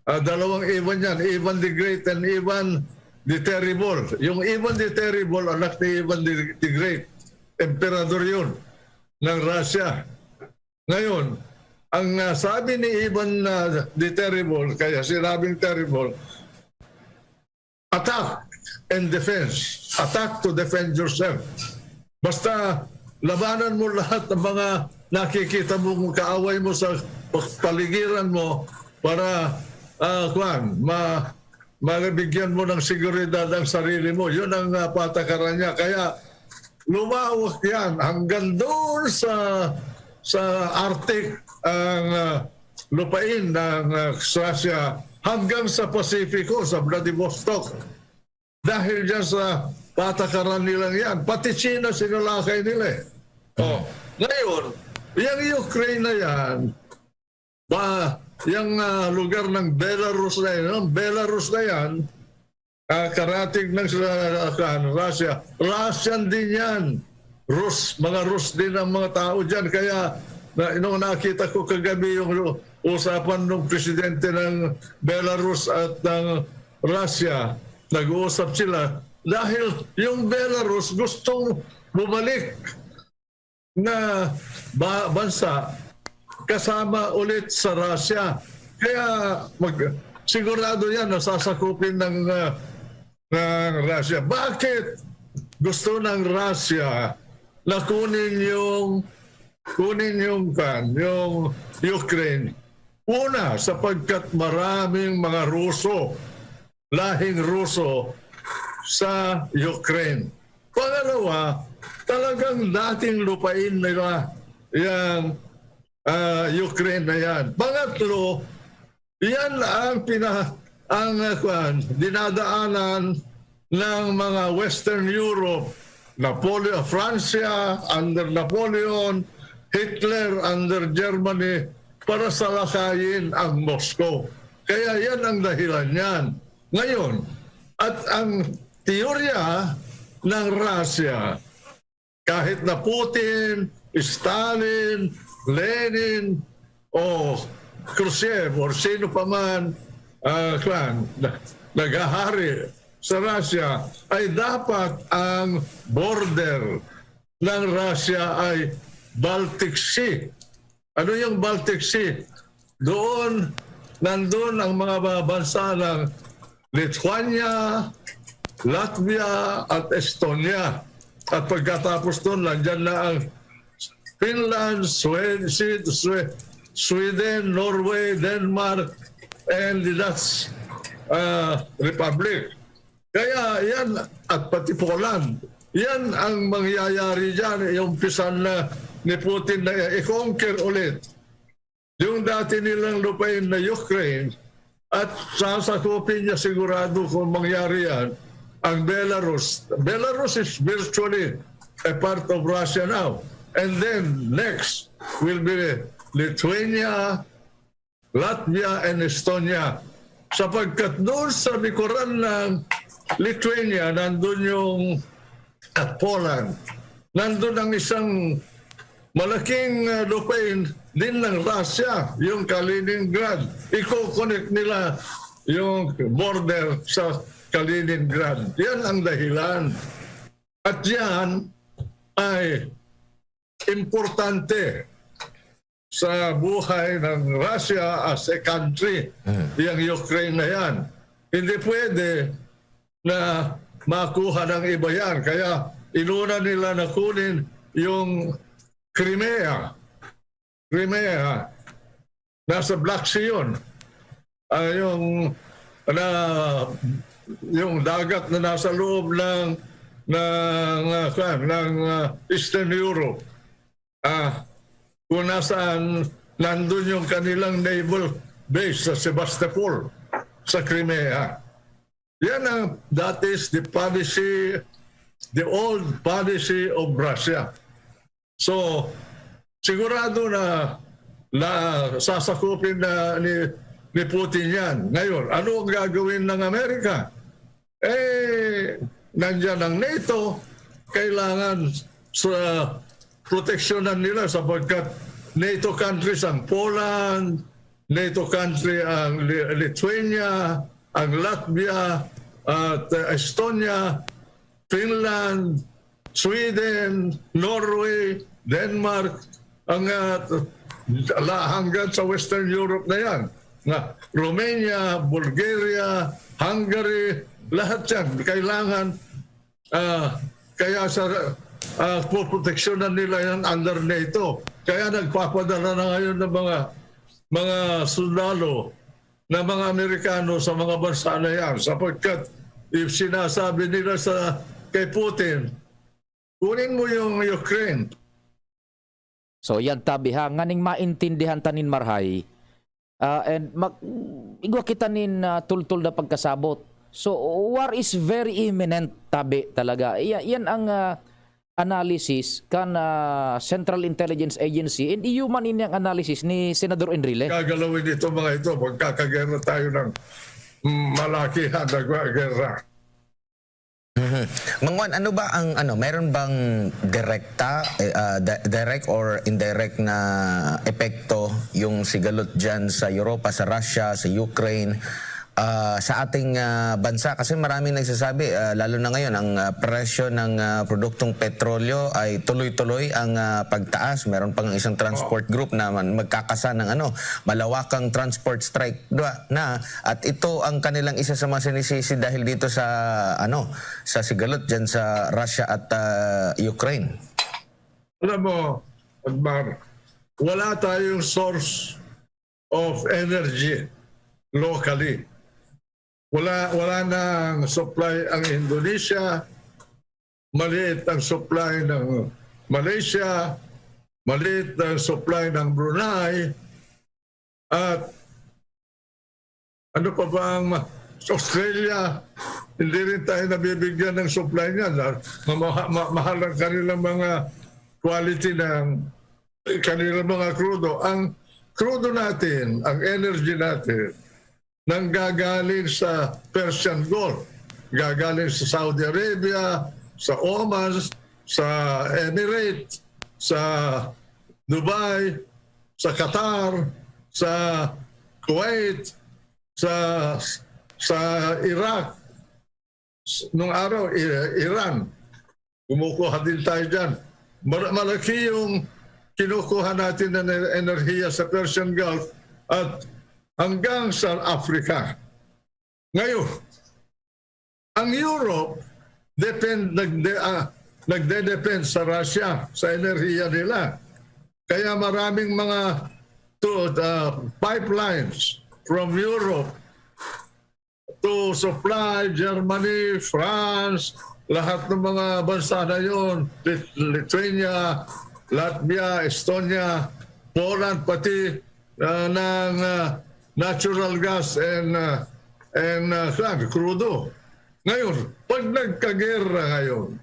ah, dalawang Ivan yan, Ivan the Great and Ivan the Terrible. Yung Ivan the Terrible, anak ni Ivan the, the Great, emperador yun ng Russia. Ngayon, ang ah, sabi ni Ivan na the Terrible, kaya sinabing terrible, attack and defense. Attack to defend yourself. Basta labanan mo lahat ng mga nakikita mong kaaway mo sa paligiran mo para ah, kwan, ma mabigyan mo ng seguridad ang sarili mo. Yun ang ah, patakaran niya. Kaya lumawak yan hanggang doon sa sa Arctic ang ah, lupain ng ah, Russia hanggang sa Pasipiko, sa Vladivostok. Dahil dyan sa patakaran nilang yan. Pati China sinalakay nila eh. Oh, ngayon, yung Ukraine na yan, ba, yung ah, lugar ng Belarus na yan, ang Belarus na yan, ah, karatig ng sa, kan Russia, Russian din yan. Rus, mga Rus din ang mga tao dyan. Kaya na, nung nakita ko kagabi yung usapan ng presidente ng Belarus at ng Russia, nag-uusap sila dahil yung Belarus gustong bumalik na ba, bansa kasama ulit sa Russia. Kaya mag, sigurado yan na sasakupin ng, ah, ng Russia. Bakit gusto ng Russia na kunin yung kunin yung kan, yung Ukraine? Una, sapagkat maraming mga Ruso, lahing Ruso sa Ukraine. Pangalawa, talagang dating lupain nila yung ah, Ukraine na yan. Pangatlo, yan ang pina ang ah, kwan, dinadaanan ng mga Western Europe, Napoleon, Francia under Napoleon, Hitler under Germany para salakayin ang Moscow. Kaya yan ang dahilan niyan. Ngayon, at ang teorya ng Russia, kahit na Putin, Stalin, Lenin, o Khrushchev, or sino pa man ah, clan na naghahari sa Russia, ay dapat ang border ng Russia ay Baltic Sea. Ano yung Baltic Sea? Doon, nandun ang mga ba- bansa ng Lithuania, Latvia, at Estonia. At pagkatapos doon, nandyan na ang Finland, Sweden, Sweden, Sweden, Norway, Denmark, and the Dutch uh, Republic. Kaya yan, at pati Poland, yan ang mangyayari dyan, yung pisan na ni Putin na i-conquer ulit yung dati nilang lupain na Ukraine, at sasakupin niya sigurado kung mangyari yan, ang Belarus. Belarus is virtually a part of Russia now. And then next will be Lithuania, Latvia, and Estonia. Sapagkat doon sa likuran ng Lithuania, nandun yung at Poland. nandun ang isang malaking, ah, lupain din ng Russia, yung Kaliningrad. Iko-connect nila yung border sa Kaliningrad. Yan ang dahilan. At yan ay importante sa buhay ng Russia as a country, Mm. yung Ukraine na yan. Hindi pwede na makuha ng iba yan. Kaya inuna nila na kunin yung Crimea. Crimea, nasa Black Sea yun. Ah, yung, na, yung dagat na nasa loob ng, ng, ah, kwan, ng, ah, Eastern Europe. Ah, kung nasaan nandun yung kanilang naval base sa Sebastopol, sa Crimea. Yan ang, that is the policy, the old policy of Russia. So, sigurado na, na sasakupin na ni, ni Putin yan. Ngayon, ano ang gagawin ng Amerika? Eh, nandyan ang NATO, kailangan sa proteksyonan nila sapagkat NATO countries ang Poland, NATO country ang Li-, Lithuania, ang Latvia, at, uh, Estonia, Finland, Sweden, Norway, Denmark, ang, uh, la-, hanggang sa Western Europe na yan. Nga, Romania, Bulgaria, Hungary, lahat yan. Kailangan, ah, kaya sa, ah, poproteksyonan nila yan under NATO. Kaya nagpapadala na ngayon ng mga, mga sundalo na mga Amerikano sa mga bansa na yan. Sapagkat if sinasabi nila sa, kay Putin, "Kunin mo yung Ukraine." So, yan tabi ha, nganing maintindihan ta nin marhay. Ah, and mag-, igwa kita nin, ah, tultol na pagkasabot. So, war is very imminent, tabi talaga. Iya-, yan ang, ah, analysis kan, ah, Central Intelligence Agency, and iyo man ini ang analysis ni Senador Enrile. Gagalawin ito, mga ito, magkakagera tayo ng, mm, malakihan na gwa-, gera. Mhm. Mang Juan, ano ba ang, ano, meron bang direkta, eh, ah, di-, direct or indirect na epekto yung sigalot diyan sa Europa, sa Russia, sa Ukraine, ah, sa ating, ah, bansa? Kasi maraming nagsasabi, ah, lalo na ngayon, ang, ah, presyo ng, ah, produktong petrolyo ay tuloy-tuloy ang, ah, pagtaas. Meron pang isang transport group na man-, magkakasa ng, ano, malawakang transport strike, di ba? Na, at ito ang kanilang isa sa mga sinisisi dahil dito sa, ano, sa sigalot diyan sa Russia at, ah, Ukraine. Alam mo, Admar, wala tayong source of energy locally. Wala, wala nang supply ang Indonesia, maliit ang supply ng Malaysia, maliit ang supply ng Brunei, at ano pa ba ang ma-, sa Australia, hindi rin tayo nabibigyan ng supply niyan. Ah, ma-, ma-, ma-, mahal ang kanilang mga quality ng kanilang mga krudo. Ang krudo natin, ang energy natin, nanggagaling sa Persian Gulf, gagaling sa Saudi Arabia, sa Oman, sa Emirates, sa Dubai, sa Qatar, sa Kuwait, sa, sa Iraq, nung araw, I-, Iran. Kumukuha din tayo diyan. Mar-, malaki yung kinukuha natin na ener-, enerhiya sa Persian Gulf at hanggang sa Africa. Ngayon, ang Europe, depend, nagde-, ah, nagde-depend sa Russia, sa enerhiya nila. Kaya maraming mga to, ah, pipelines from Europe to supply Germany, France, lahat ng mga bansa na yon, Lit-, Lithuania, Latvia, Estonia, Poland, pati, ah, ng, ah, natural gas and, ah, and, ah, kwan, krudo. Ngayon, pag nagkagera ngayon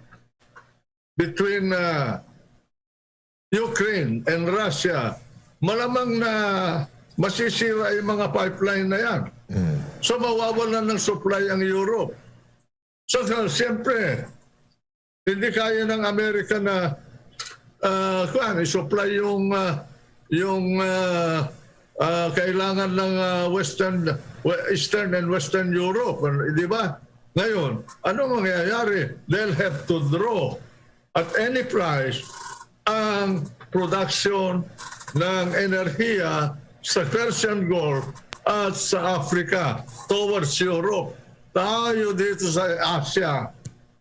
between, ah, Ukraine and Russia, malamang na masisira yung mga pipeline na yan. Mm. So, mawawalan ng supply ang Europe. So, so, siyempre, Hindi kaya ng Amerika na, ah, kuwan, i-supply yung, ah, yung, ah, ah, kailangan ng, ah, Western, we-, Eastern and Western Europe, ano, di ba? Ngayon, ano mangyayari? They'll have to draw at any price ang production ng enerhiya sa Persian Gulf at sa Africa towards Europe. Tayo dito sa Asia,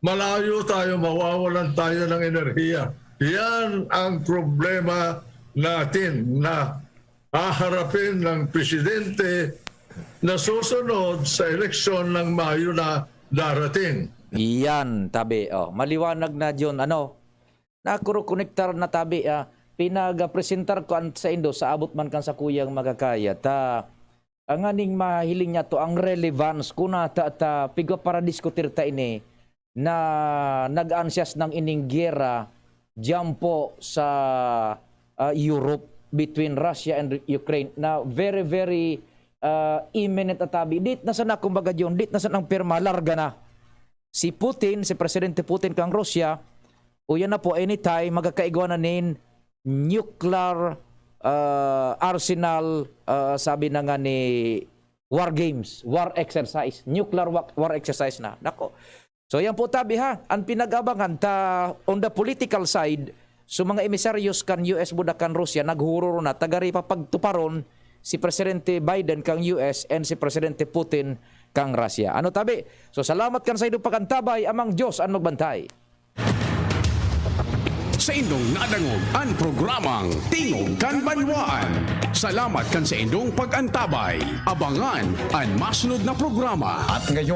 malayo tayo, mawawalan tayo ng enerhiya. Yan ang problema natin na haharapin ng presidente na susunod sa eleksyon ng Mayo na darating. Yan, tabi. Oh, maliwanag na, John. Ano? Nakurokonektar na, tabi. Ah, pinagapresentar ko an, sa indo sa abot man kan sakuyang makakaya. Ta, ang aning mahiling niya to, ang relevance, kunata ta, pigwa para diskutir ta ini, na nag-ansyas ng ining giyera diyan po sa, ah, Europe between Russia and Ukraine na very, very, ah, imminent na, tabi. Dit na sana, kumbaga, John, dit na sana ang pirma, larga na. Si Putin, si Presidente Putin kang Russia, uyan na po, anytime, magkakaigwa na nin nuclear, ah, arsenal, ah, sabi na nga ni war games, war exercise, nuclear wa-, war exercise na. Nako. So, yan po, tabi, ha, ang pinag-abangan ta on the political side, so mga emisaryos kan U S buda kan Russia, naghururo na, tagari pa pagtuparon si Presidente Biden kang U S and si Presidente Putin kang Russia. Ano, tabi? So, salamat kan sa inyong pag-antabay, amang Diyos ang magbantay. Sa indong nadangog an programang Tingog kan Banwaan. Salamat kan sa indong pag-antabay. Abangan an masunod na programa. At ngayon,